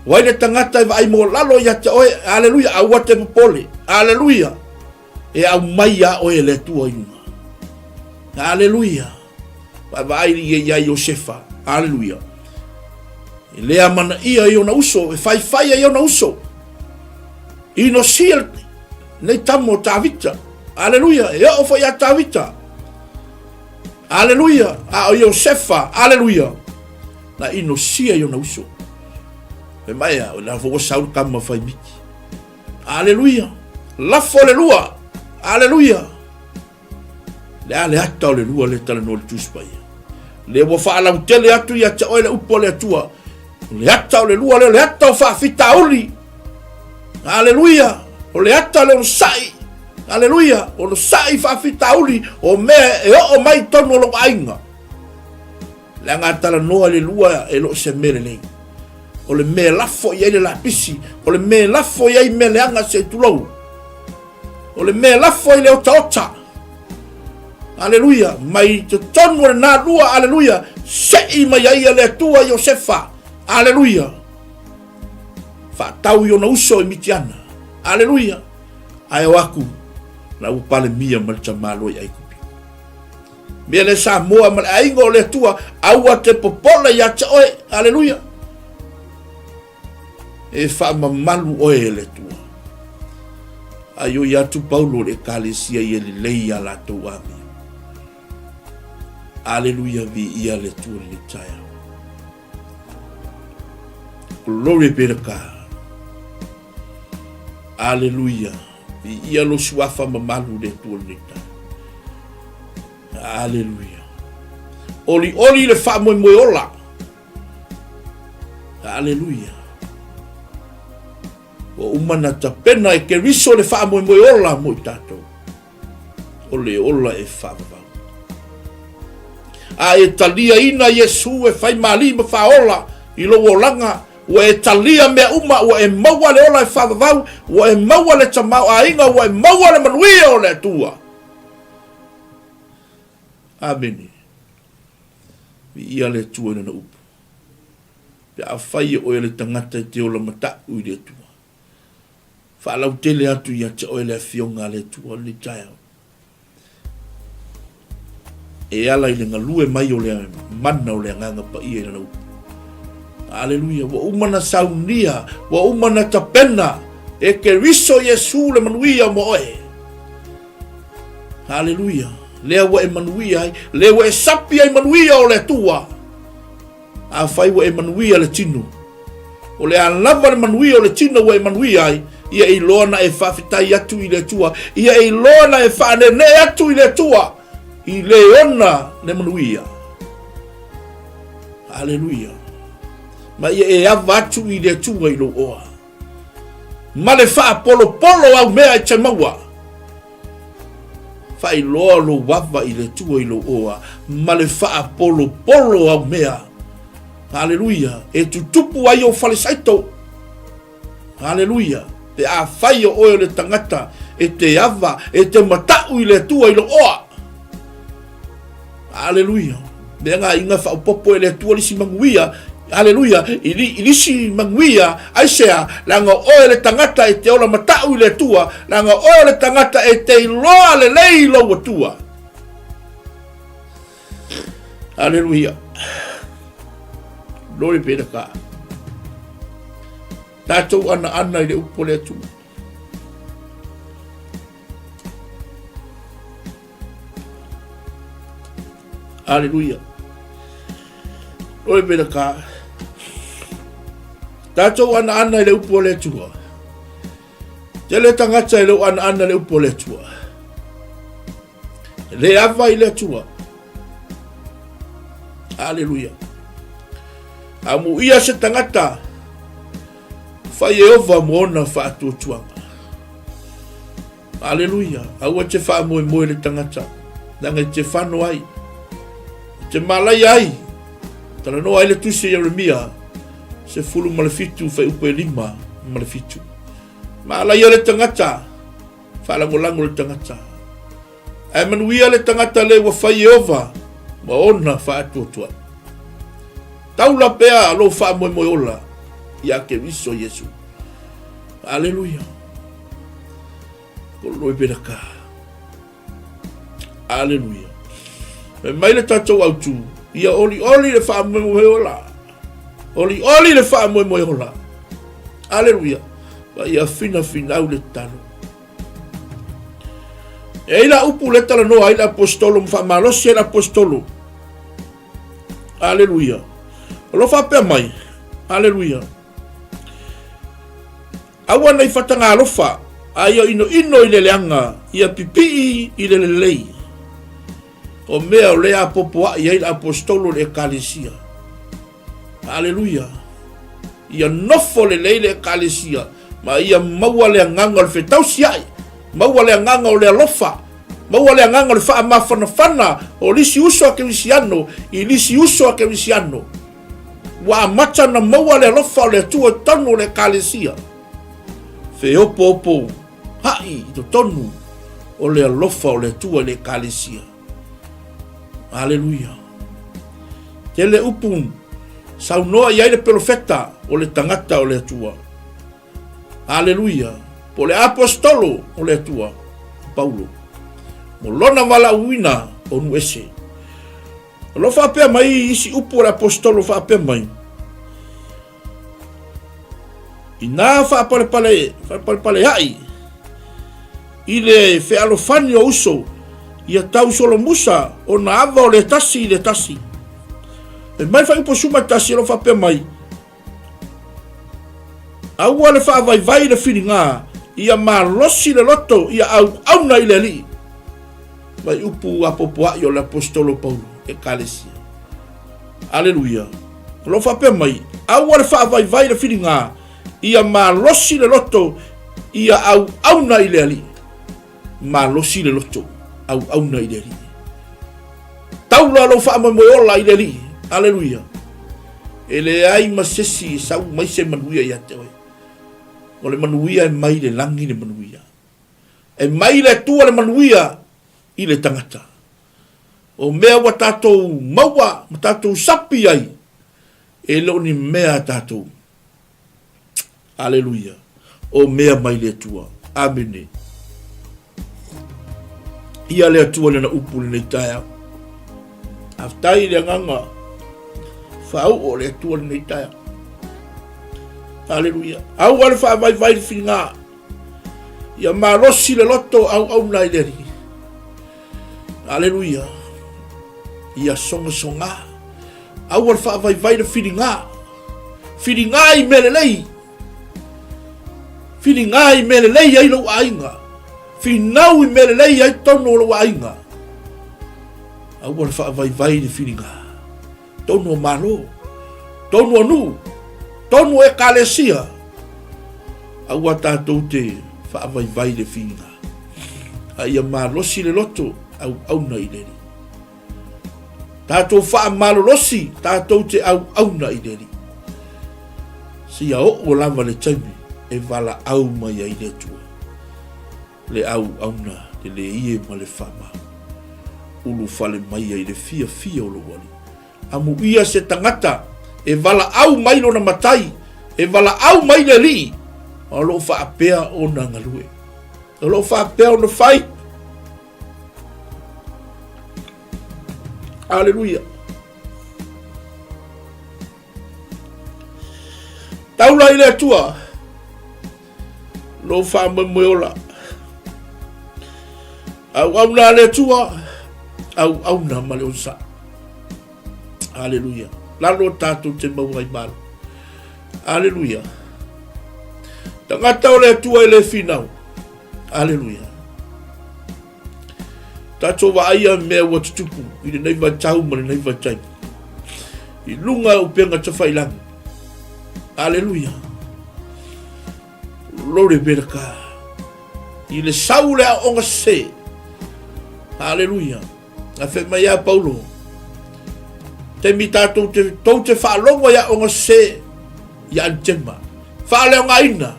O ai le tagata e vaai maualalo ia te oe, aleluia, aua te popole, aleluia, e aumai ia oe e le Atua i luga. Aleluia. Vaavaai ia ia Iosefa, aleluia. E le amanaia i ona uso, e faifai ai ona uso. Inosia nei tama o Tavita, aleluia, e oo foi ia Tavita. Aleluia, a o Iosefa, aleluia, na inosia i ona uso. Fai mai a, o le ua sau le tama fai miti. Aleluia, lafo le lua, aleluia. Le a le ata o le lua le talanoa le Tusi Paia. Le ua faalautele atu ia te oe le upu a le Atua. O le ata o le lua lea, o le ata o faafitauli. Aleluia! O le ata o le onosai. Aleluia! Onosai faafitauli o mea e oo mai i totonu o lou aiga. Leaga a talanoa i le lua e le o se mea lelei. O le mea e lafo i ai le lapisi, o le mea e lafo i ai mea leaga se i tulou. O le mea e lafo i le otaota. Aleluia! Mai totonu o lena lua, aleluia, sei mai ai e le Atua Iosefa. Aleluia! Faatau i ona uso i Mitiana. Aleluia! Ae o aku, la ua palemia ma le tamaloa i Aikupito. Mea le Samoa ma le aiga o le Atua, aua te popola ia te oe. Aleluia! E faamamalu oe e le Atua. Ai oi atu Paulo i le Ekalesia ia lelei ia latou amio. Aleluia, viia le Atua i lenei taeao. Glory be to God. Aleluia. Viia lo suafa mamalu le Atua i lenei taeao. Aleluia. Olioli le faamoemoe ola. Aleluia. Ua uma na tapena e Keriso le faamoemoe ola mo i tatou. O le ola e faavavau. A e taliaina Iesu e fai malī ma faaola i lou olaga, ua e talia mea uma, ua e maua le ola e faavavau, ua e maua le tamaoaiga, ua e maua le manuia o le Atua. Amene. Viia le Atua i Lana upu. Pe afai e oe o le tagata e te ola mataʻu i le Atua, faalautele atu ia te oe le Afioga a le Atua o lenei taeao. E ala i le galue mai o le mana o le Agaga Paia i Lana upu. Aleluia, ua uma na saunia, ua uma na tapena e Keriso Iesu le manuia mo oe. Haleluia. Lea ua e manuia ai, lea ua e sapi ai manuia o le Atua. Afai ua e manuia le tino, o le a lava le manuia o le tino ua e manuia ai, ia e iloa na e faafetai atu i le Atua, ia e iloa na e faaneenee atu i le Atua, i le ona le manuia. Haleluia. Ma ia e ava atu i le Atua i lou oa. Ma le faapolopolo au mea e te maua. Faailoa lou ava i le Atua i lou oa ma le faapolopolo au mea. Aleluia. E tutupu ai ou falesaito. Aleluia. Pe afai o oe o le tagata e te ava, e te mataʻu i le Atua i lou oa. Aleluia. Mea ngā inga whaopopo e le Atua lisi manuia. Aleluia. I, li, i lisi manuia, aisea, leaga oe le tagata e te ola mataʻu i le Atua, leaga oe le tagata e te iloa lelei i lou Atua. Aleluia. Glory be to God. Tatou anaana i le upu a le Atua. Aleluia. Oe mea ka. Tatou anaana i le upu a le Atua. Tele tagata e le o anaana le upu a le Atua. E le ava i le Atua. Aleluia. Amuia se tagata fai Ieova mo ona faatuatuaga. Aleluia. Aua te faamoemoe le tagata, leaga e te fano ai, e te malaia ai. Talanoa ai le tusi a Ieremia, 17 fuaiupu e 5 ma le 7. Malaia le tagata, faalagolago le tagata. Ae manuia le tagata le ua fai Ieova ma ona faatuatuaga. Taula pea lou faamoemoe ola ia Keriso Iesu. Aleluia. Koloi pelaka. Aleluia. Fai mai le tatou autu, ia olioli le faamoemoe ola. Olioli le faamoemoe ola. Aleluia. Ma ia finafinau le tatalo. E ai la upu le talanoa ai le apostolo ma faamalosi ai le apostolo. Aleluia. O lo faapea mai. Aleluia. Aua nei fatagalofa, a ia inoino i le leaga, ia pipii i le lelei. O mea o lea apopoaʻi ai le aposetolo i le Ekalesia. Aleluia! Ia nofo lelei le Ekalesia, ma ia maua le agaga o le fetausiaʻi, maua le agaga o le alofa, maua le agaga o le faamafanafana o lisi uso a Kerisiano i lisi uso a Kerisiano. Ua amata ona maua le alofa o le Atua i totonu o le Ekalesia. Feopoopou haʻi i totonu o le alofa o le Atua i le Ekalesia. Aleluia. Tele upu saunoa i ai le pelofeta o le tagata o le Atua. Aleluia! Po o le Aposetolo o le Atua, o Paulo, mo lona valaauina o nuu ese. O lo o faapea mai isi upu o le Aposetolo faapea mai, Inā faapalepale, faapalepaleaʻi i le fealofani o uso, ia tau solomusa ona ava o le tasi i le tasi. Fai mai le fuaiupu 11 o lo o faapea mai, Aua le faavaivai le filiga, ia malosi le loto, ia auauna i le Alii. Mai upu apopoaʻi o le Aposetolo Paulo, Ekalesia. Aleluia. O lo o faapea mai, aua le faavaivai le filiga, ia malosi le loto, ia auauna i le Alii. Malosi le loto, auauna i le Alii. Taula lou faamoemoe ola i le Alii. Aleluia. E leai ma sesi e sau mai se manuia ia te oe. O le manuia e mai le lagi le manuia. E mai le Atua le manuia i le tagata. O mea ua tatou maua ma tatou sapi ai, e le o ni mea a tatou. Aleluia. O mea mai le Atua. Amene. Ia le Atua lena upu lenei taeao. Faafetai i le agaga faauu o le Atua lenei taeao. Aleluia. Aua le faavaivai le filiga. Ia malosi le loto auauna i le Alii. Aleluia. Ia sogasoga. Aua le faavaivai le filiga. Filiga i mea lelei. Filiga i mea lelei ai lou aiga. Finau i mea lelei ai tonu o lou aiga. Aua le faavaivai le filiga. Tonu o Malo. Tonu o nuu. Tonu o ekalesia. Aua tatou te faavaivai le filiga. A ia malosi le loto auauna i le Alii. Tatou faamalolosi tatou te auauna i le Alii. Seia oo lava le taimi e valaau mai ai le Atua. Le auauna le leie ma le faamau. Ulufale mai ai le fiafia o lou Alii. Amuia se tagata e valaau mai lona matai, e valaau mai le Alii, a o lo o faapea ona galue. O lo o faapea ona fai. Aleluia. Taula i le Atua. Lou faamoemoe ola. Auauna a le Atua, auauna ma le onosai. Aleluia. Lalo tatou te maua ai malo. Aleluia. Tagata o le Atua e le finau. Aleluia. Tatou vaaia mea ua tutupu i lenei vaitau ma lenei vaitaimi. I luga o upega tafailagi. Aleluia. Lore Beraka. I le sau le aoga se. Aleluia. Na fai mai a Paulo. Taimi tatou te, tou te faalogo i aoga se i Anitema. Faaleogaina.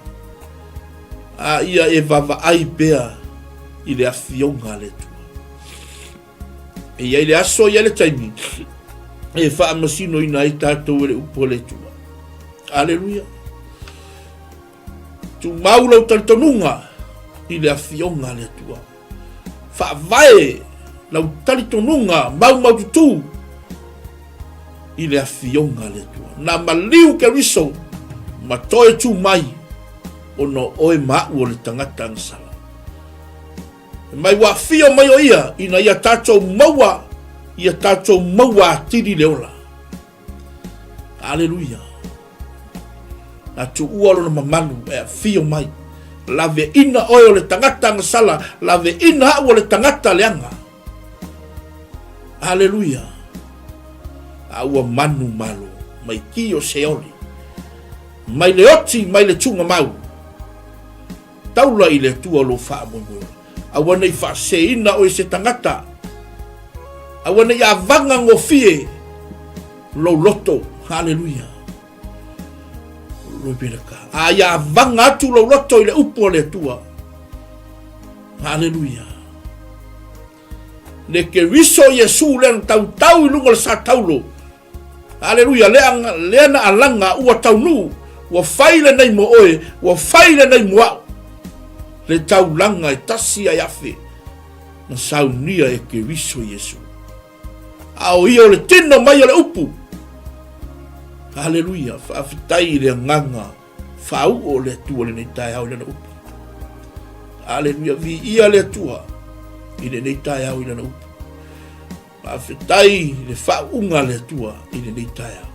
A ia e vavaai pea i le afioga a le Atua. E i ai le aso, e i ai le taimi e faamasinoina ai tatou e le upu a le Atua. Aleluia. Tumau lau talitonuga i le afioga a le Atua. Faavae lau talitonuga maumaututu i le afioga a le Atua. Na maliu Keriso ma toe tu mai ona o oe ma a'u o le tagata agasala. Mai ua afio mai o ia ina ia tatou maua, ia tatou maua atili le ola. Aleluia. Na tuua lona mamalu e afio mai. Laveina oe o le tagata agasala, laveina a'u o le tagata leaga. Aleluia. A ua manu malo mai ki o Seoli, mai le oti mai le tugamau. Taula i le Atua lou faamoemoe. Aua ne i faaseseina oe e se tagata. Aua ne i avaga gofie lou loto. Haleluia. A ia avaga atu lou loto i le upu a le Atua. Haleluia. Le Keriso Iesu lea na tautau i luga o le sa taulo. Aleluia, lea, lea na alaga ua taunuu, ua fai lenei mo oe, ua fai lenei mo a'u. Le taulaga e tasi ai afe na saunia e Keriso Iesu. A o ia o le tino mai o le upu. Aleluia, faafetai i le agaga faauu o le Atua i lenei taeao i lana upu. Aleluia, viia le Atua i lenei taeao i lana upu. Faafetai i le faauuga a le Atua i lenei taeao.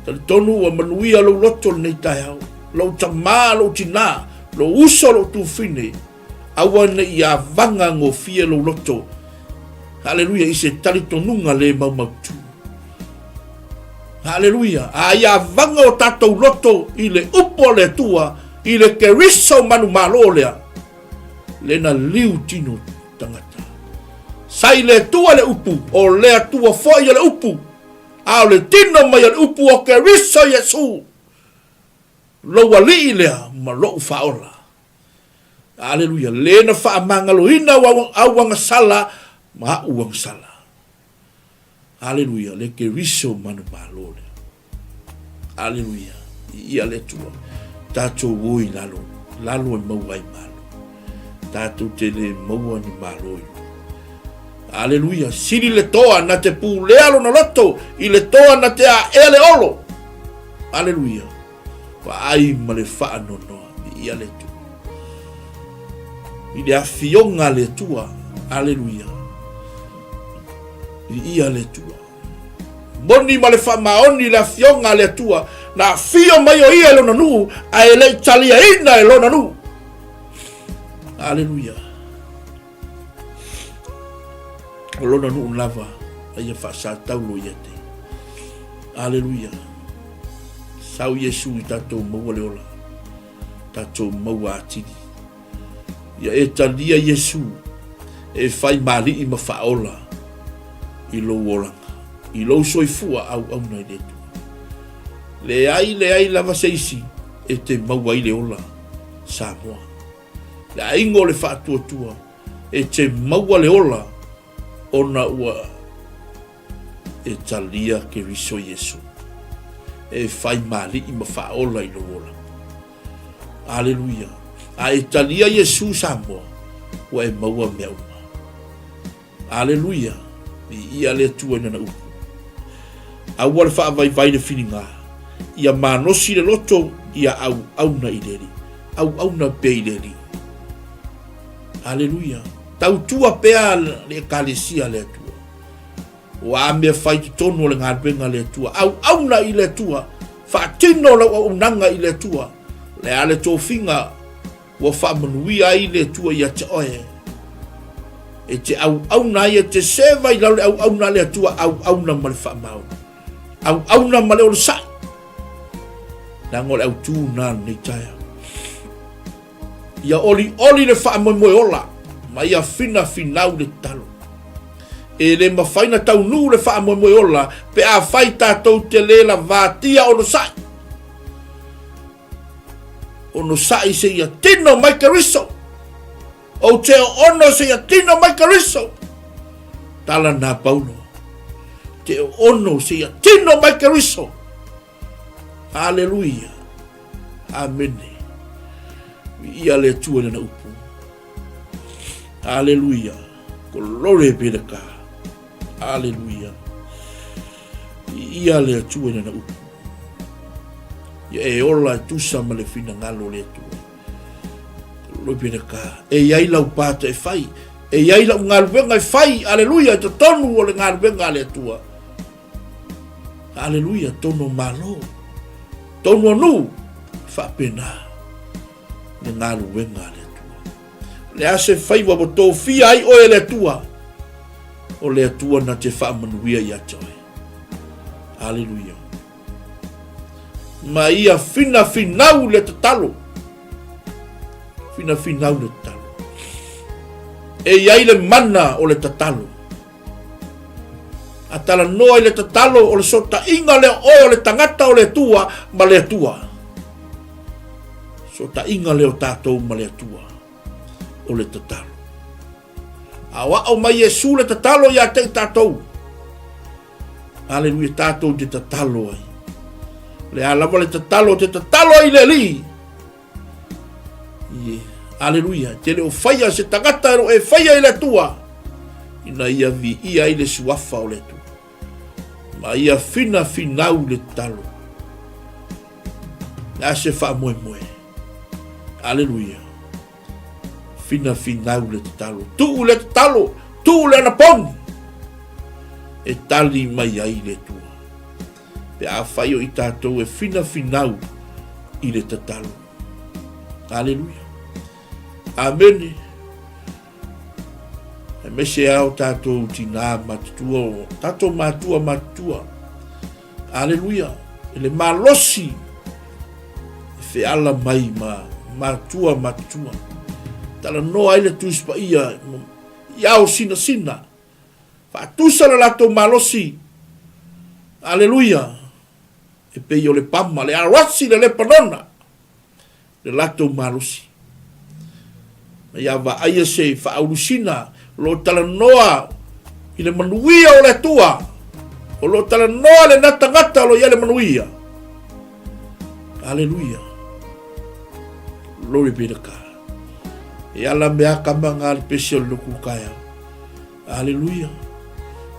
Talitonu ua manuia lou loto lenei taeao, lou tamā, lou tinā, lou uso, lou tufine, aua ne i avaga gofie lou loto, haleluia, i se talitonuga le maumautu. Haleluia, a ia avaga o tatou loto i le upu a le Atua, i le Keriso manumalo lea, lena liu tino tagata. Sa i le Atua le upu, o le Atua foi o le upu, a o le tino mai o le upu o Keriso Iesu, lou Alii lea ma lou Faaola. Aleluia, le na faamagaloina au agasala ma a'u agasala. Aleluia, le Keriso manumalo lea. Aleluia. Viia le Atua. Tatou o i lalo, lalo e maua ai malo. Tatou te le maua ni malo i luga. Aleluia. Sili le toa na te pulea lona loto i le toa na te aea le olo. Aleluia. Vaai ma le faanoanoa. Viia le Atua. I le afioga a le Atua. Aleluia. Viia le Atua. Moni ma le faamaoni le afioga a le Atua, na afio mai o ia i lona nuu, ae e le i taliaina e lona nuu. Aleluia. O lona nuu lava, a ia faasataulo ia te. Aleluia. Sau Iesu i tatou maua le ola, tatou maua atili. Ia e talia Iesu e fai ma alii ma faaola i lou olaga, i lou soifua auauna i le Atua. Leai, leai lava se isi e te maua ai le ola, Samoa. Le aiga o le faatuatua e te maua le ola ona ua e talia Keriso Iesu e fai ma alii ma faaola i lou olaga. Aleluia. A e talia Iesu Samoa, ua e maua mea uma. Aleluia. Viia le Atua i Lana upu. Aua le faavaivai le filiga. Ia malosi le loto, ia auauna i le Alii. Auauna pea i le Alii. Aleluia. Tautua pea le Ekalesia a le Atua. O a mea fai totonu o le galuega a le Atua. Auauna i le Atua. Faatino lau auaunaga i le Atua. Le a le tofiga ua faamanuia ai le Atua ia te oe. E te auauna ai, e te seva i lalo le auauna a le Atua, auauna ma le faamaoni. Auauna ma le onosai. Leaga o le autu na lenei taeao. Ia olioli le faamoemoe ola ma ia finafinau le tatalo. E le mafai na taunuu le faamoemoe ola pe afai tatou te le lavatia onosai. Onosai seia tino mai Keriso. Ou te oono seia tino mai Keriso. Tala na Paulo. Te oono seia tino mai Keriso. Aleluia. Amene. Viia le Atua i lana upu. Aleluia. Glory be to God. Aleluia. Viia le Atua i lana upu. Ia e ola e tusa ma le finagalo o le Atua. Glory be to God. E i ai lau pata e fai. E i ai lau galuega e fai. Aleluia. I totonu o le galuega a le Atua. Aleluia, tonu o malo, tonu o nuu, faapena le galuega a le Atua. O le a se faiva ua tofia ai oe e le Atua, o le Atua na te faamanuia ia te oe. Aleluia. Ma ia finafinau le tatalo. Finafinau le tatalo. E i ai le mana o le tatalo. A talanoa i le tatalo o le sootaiga lea o oe o le tagata o le Atua ma le Atua. Sootaiga lea o tatou ma le Atua o le tatalo. A o ao mai Iesu le tatalo ia te i tatou. Aleluia, tatou te tatalo ai. Le a lava le tatalo, te tatalo ai le Alii. Ie. Aleluia. Te le o faia se tagata e lo e faia i le Atua, ina ia viia ai le suafa o le Atua. Ma ia finafinau le tatalo. Le a se faamoemoe. Aleluia. Finafinau le tatalo. Tuu le tatalo, tuu le anapogi. E tali mai ai le Atua. Pe afai o i tatou e finafinau i le tatalo. Aleluia. Amene. Aemaise a o tatou tinā matutua, o tatou matua matutua. Aleluia. I le malosi e feala mai ma matua matutua. Talanoa ai le Tusi Paia i ao sinasina. Faatusa le latou malosi. Aleluia. E pei o le pama, le aroasi le Lepanona, le latou malosi. Ma ia vaaia se faaulusina o lo o talanoa i le manuia o le Atua, o lo o talanoa le natagata o lo o i ai le manuia. Aleluia. Glory be to God. E ala mea kama ngā le pese o le loku kaeao. Aleluia.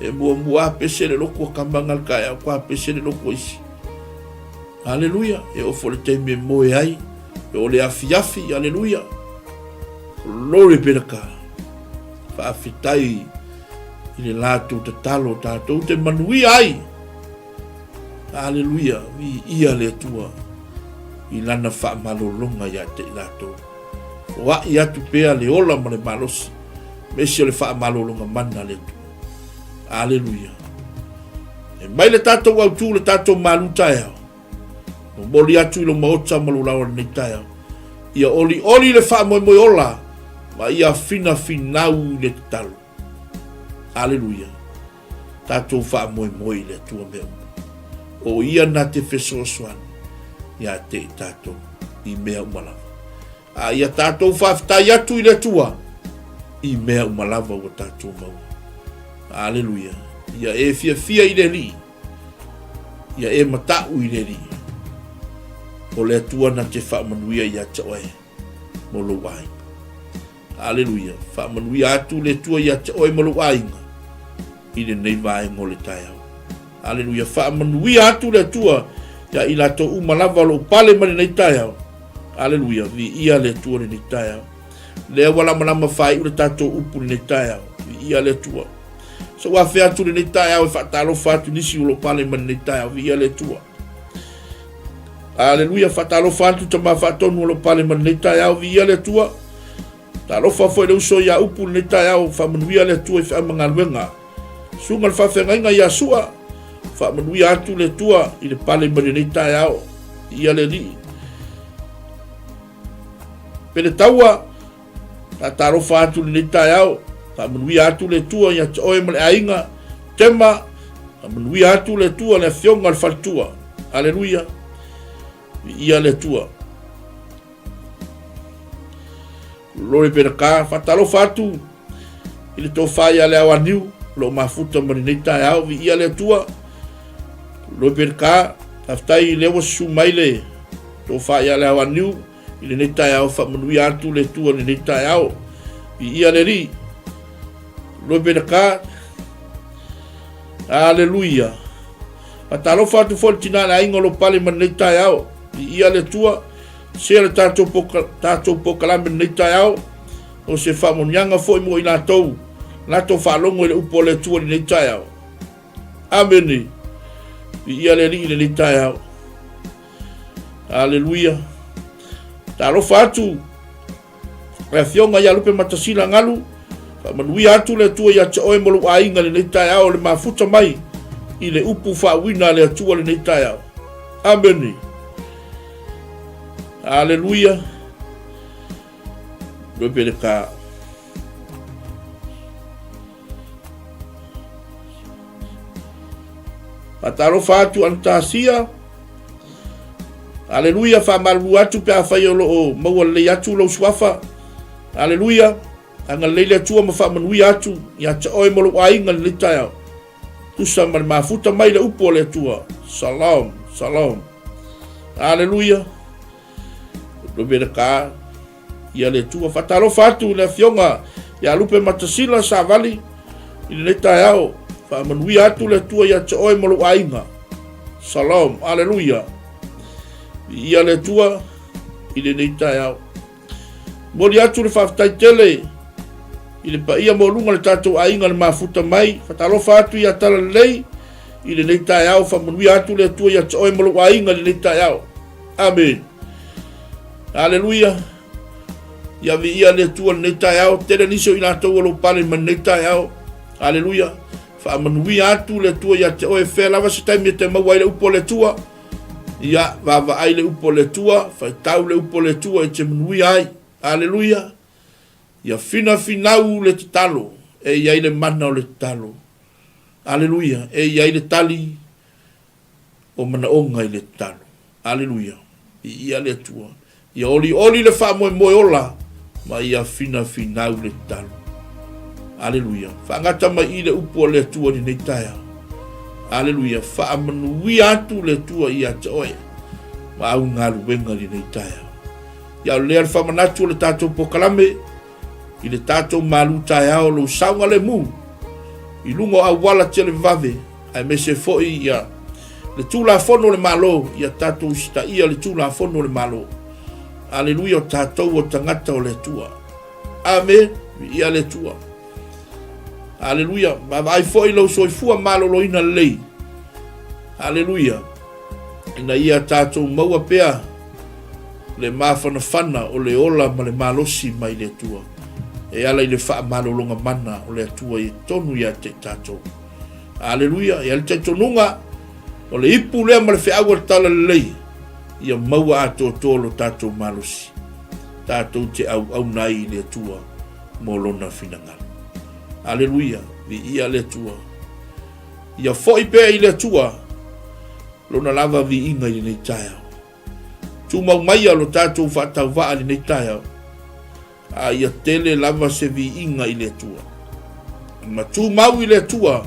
E muamua a pese le loku a kama ngā le kaeao, kua pese le loku a isi. Aleluia. E ofo le taimi e moe ai, e o le afiafi. Aleluia. Glory be to God. Faafetai i le latou tatalo tatou te manuia ai. Aleluia, viia le Atua i lana faamalologa ia te i latou. Foai atu pea le ola ma le malosi, mesi o le faamalologa mana a le Atua. Aleluia. E mai le tatou autū le tatou malu taeao. Momoli atu i lo maota ma lo lawa lenei taeao. Ia olioli le faamoemoe ola ma ia finafinau i le tatalo. Aleluia. Tatou faamoemoe i le Atua mea uma. O Ia na te fesoasoani ia te i tatou i mea uma lava. A ia tatou faafetai atu i le Atua i mea uma lava ua tatou maua. Aleluia. Ia e fiafia i le Alii. Ia e mataʻu i le Alii. O le Atua na te faamanuia ia te oe mo lou aiga. Aleluia. Faamanuia atu le Atua ia te oe ma lou aiga i lenei vaega o le taeao. Aleluia. Faamanuia atu le Atua ia i latou uma lava o lou pale mai lenei taeao. Aleluia, viia le Atua i lenei taeao. Lea ua lamalama faaiu le tatou upu i lenei taeao. Viia le Atua. Se ua afea atu lenei taeao e faatalofa atu nisi o lo o pale mai lenei taeao. Viia le Atua. Aleluia, faatalofa atu tama faatonu o lo o pale mai lenei taeao. Viia le Atua. Talofa foi le uso ia upu lenei taeao. Faamanuia le Atua i feau ma galuega. Susuga le faafeagaiga ia Sua, faamanuia atu le Atua i le pale mai lenei taeao. Viia le Alii. Pele taua, Faatalofa atu i lenei taeao, faamanuia atu le Atua ia te oe ma le aiga, Tema, faamanuia atu le Atua le afioga le faletua. Aleluia. Viia le Atua. Lore Peraka, faatalofa atu i le tofa ia le Aoaniu, lo o mafuta ma lenei taeao, viia le Atua. Lore Peraka, faafetai lea ua susu mai le tofa ia le Aoaniu, I lenei taeao, faamanuia atu le Atua i lenei taeao. Viia le Alii. Loe Aleluia. Faatalofa atu foi le tina le aiga o lo pale ma lenei taeao. Viia le Atua. Sea le tatou, poka, tatou pokalame lenei taeao. O se faamanuiaga foi mo i latou, latou faalogo i le upu o le Atua i lenei taeao. Amene. Viia le Alii i lenei taeao. Aleluia. Talofa atu le afioga ia Lupe Matasila Galu, faamanuia atu le Atua ia te oe ma lou aiga i lenei taeao le mafuta mai i le upu faauina a le Atua lenei taeao. Amene. Aleluia. Lupe le ka. Faatalofa atu Anastasia. Aleluia, faamalulu atu pe afai o lo o maua lelei atu lou suafa. Aleluia, agalelei le Atua ma faamanuia atu ia te oe ma lou aiga i lenei taeao. Tusa ma le mafuta mai le upu a le Atua. Shalom, shalom. Aleluia. Ka ia le Atua. Faatalofa atu i le afioga ia Lupe Matasila Savali i lenei taeao. Faamanuia atu le Atua ia te oe ma lou aiga. Shalom. Aleluia. Viia le Atua i lenei taeao. Momoli atu le faafetai tele i le paia maualuga o le tatou aiga le mafuta mai. Faatalofa atu ia Talalelei i lenei taeao. Faamanuia atu le Atua ia te oe ma lou aiga i lenei taeao. Amene. Aleluia. Ia viia le Atua i lenei taeao. Tele nisi o i latou o lo o pale mai lenei taeao. Aleluia. Faamanuia atu le Atua ia te oe. Fea lava se taimi e te maua ai le upu o le Atua. Ia vaavaai le upu o le Atua, faitau le upu o le Atua e te manuia ai. Aleluia. Ia finafinau le tatalo, e i ai le mana o le tatalo. Aleluia. E i ai le tali o manaoga i le tatalo. Aleluia. Viia le Atua. Ia olioli le faamoemoe ola ma ia finafinau le tatalo. Aleluia. Faagata mai i le upu a le Atua i lenei taeao. Aleluia. Faamanuia atu le Atua ia te oe ma au galuega i lenei taeao. Ia o lea le faamanatu o le tatou pokalame i le tatou malu taeao lou saogalemu i luga o auala televave aemaise foi ia le Tulafono o le Malo, ia tatou usitaia le Tulafono o le Malo. Aleluia, o tatou o tagata o le Atua. Ame, viia le Atua. Aleluia, vaavaai foi lou soifua maloloina lelei. Aleluia, ina ia tatou maua pea le mafanafana o le ola ma le malosi mai le Atua, e ala i le faamalologa mana o le Atua i totonu ia te tatou. Aleluia! E i ai le talitonuga, o le ipu lea ma le feau o le talalelei, ia maua atoatoa lo tatou malosi, tatou te auauna ai i le Atua mo Lona finagalo. Aleluia! Viia le Atua! Ia foi pea i le Atua Lona lava viiga i lenei taeao. Tumau maia lo tatou faatauvaa i lenei taeao. A ia tele lava se viiga i le Atua. Ma tumau i le Atua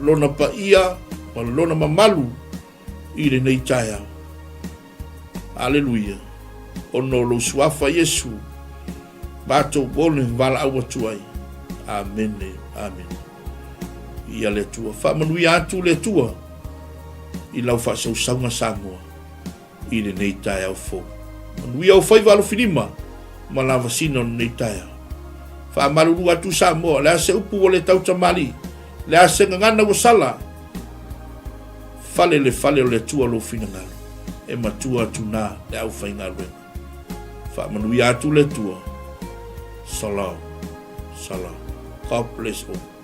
lona paia ma lona mamalu i lenei taeao. Aleluia! Ona o lou suafa Iesu, matou one valaau atu ai. Amene, amene. Ia le Atua. Faamanuia atu le Atua i lau faasausauga Samoa i lenei taeao fou. Manuia ou faiva alofilima ma lavasina o lenei taeao. Faamalulu atu Samoa, o le a se upu ua le tautamalii, le a se gagana ua sala, fale le fale o le Atua lou finagalo, e matua atu na le aufaigaluega. Faamanuia atu le Atua. Salam. Salam. God bless all.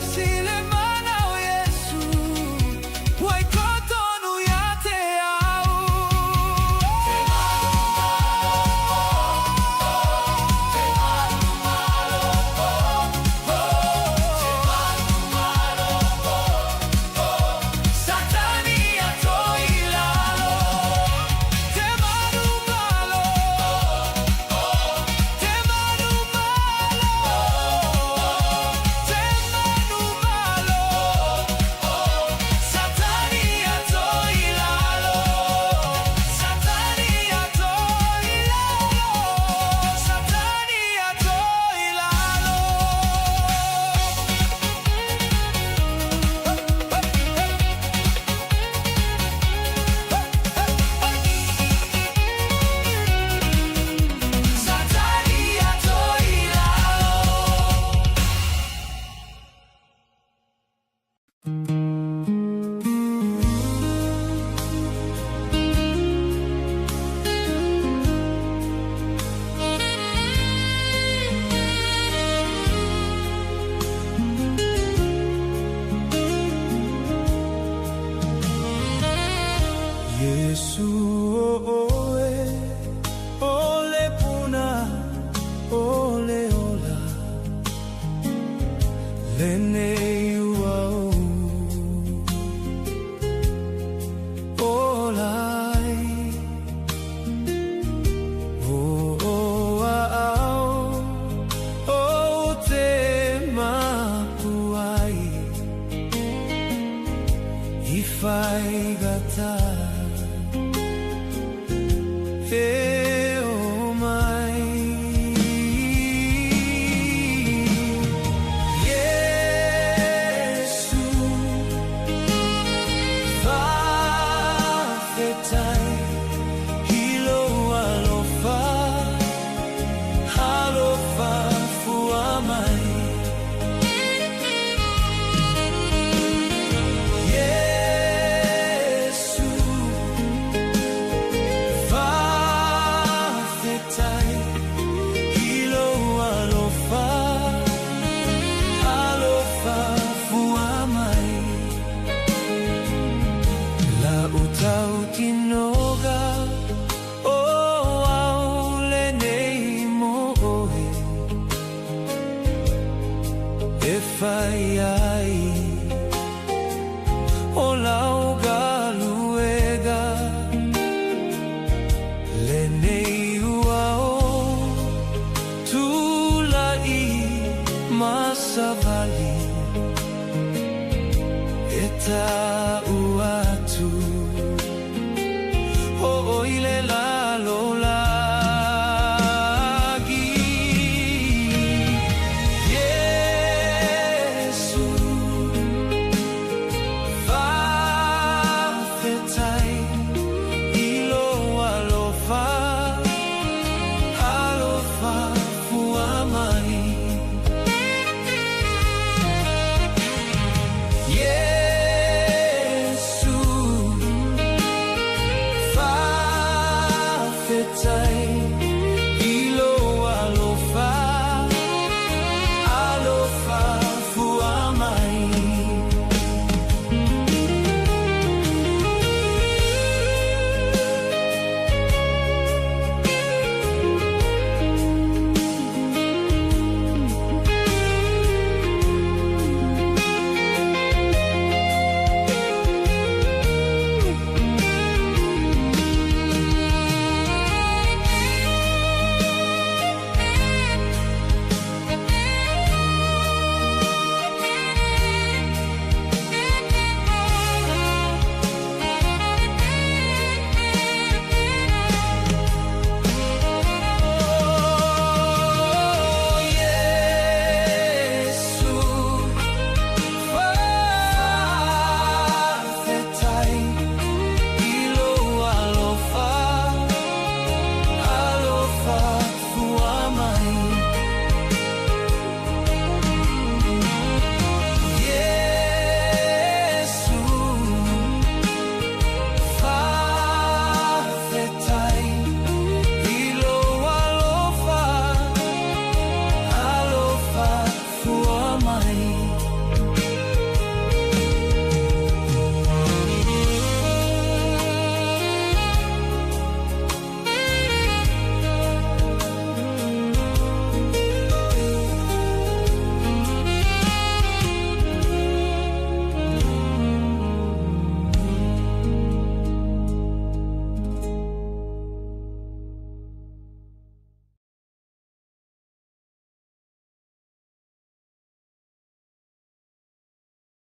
malosi le mana o Iesu Ua i totonu ia te au. Te malu malo, te malu malo, te malu malo, Satani ato i lalo. Te malu malo, te malu malo, te malu malo, Satani ato i lalo. Satani ato i lalo. Satani ato i lalo. Satani ato i lalo. Iesu o oe, o le puna o le ola, lenei ua ou ola ai. O o aao ou te mapu ai i faigata e o mai. Iesu, faafetai i lou alofa, alofa fua mai. Iesu, faafetai i lou alofa, alofa fua mai. La'u tautinoga o au lenei mo oe e fai ai o lau galuega lenei ua ou tula'i ma savali e ta.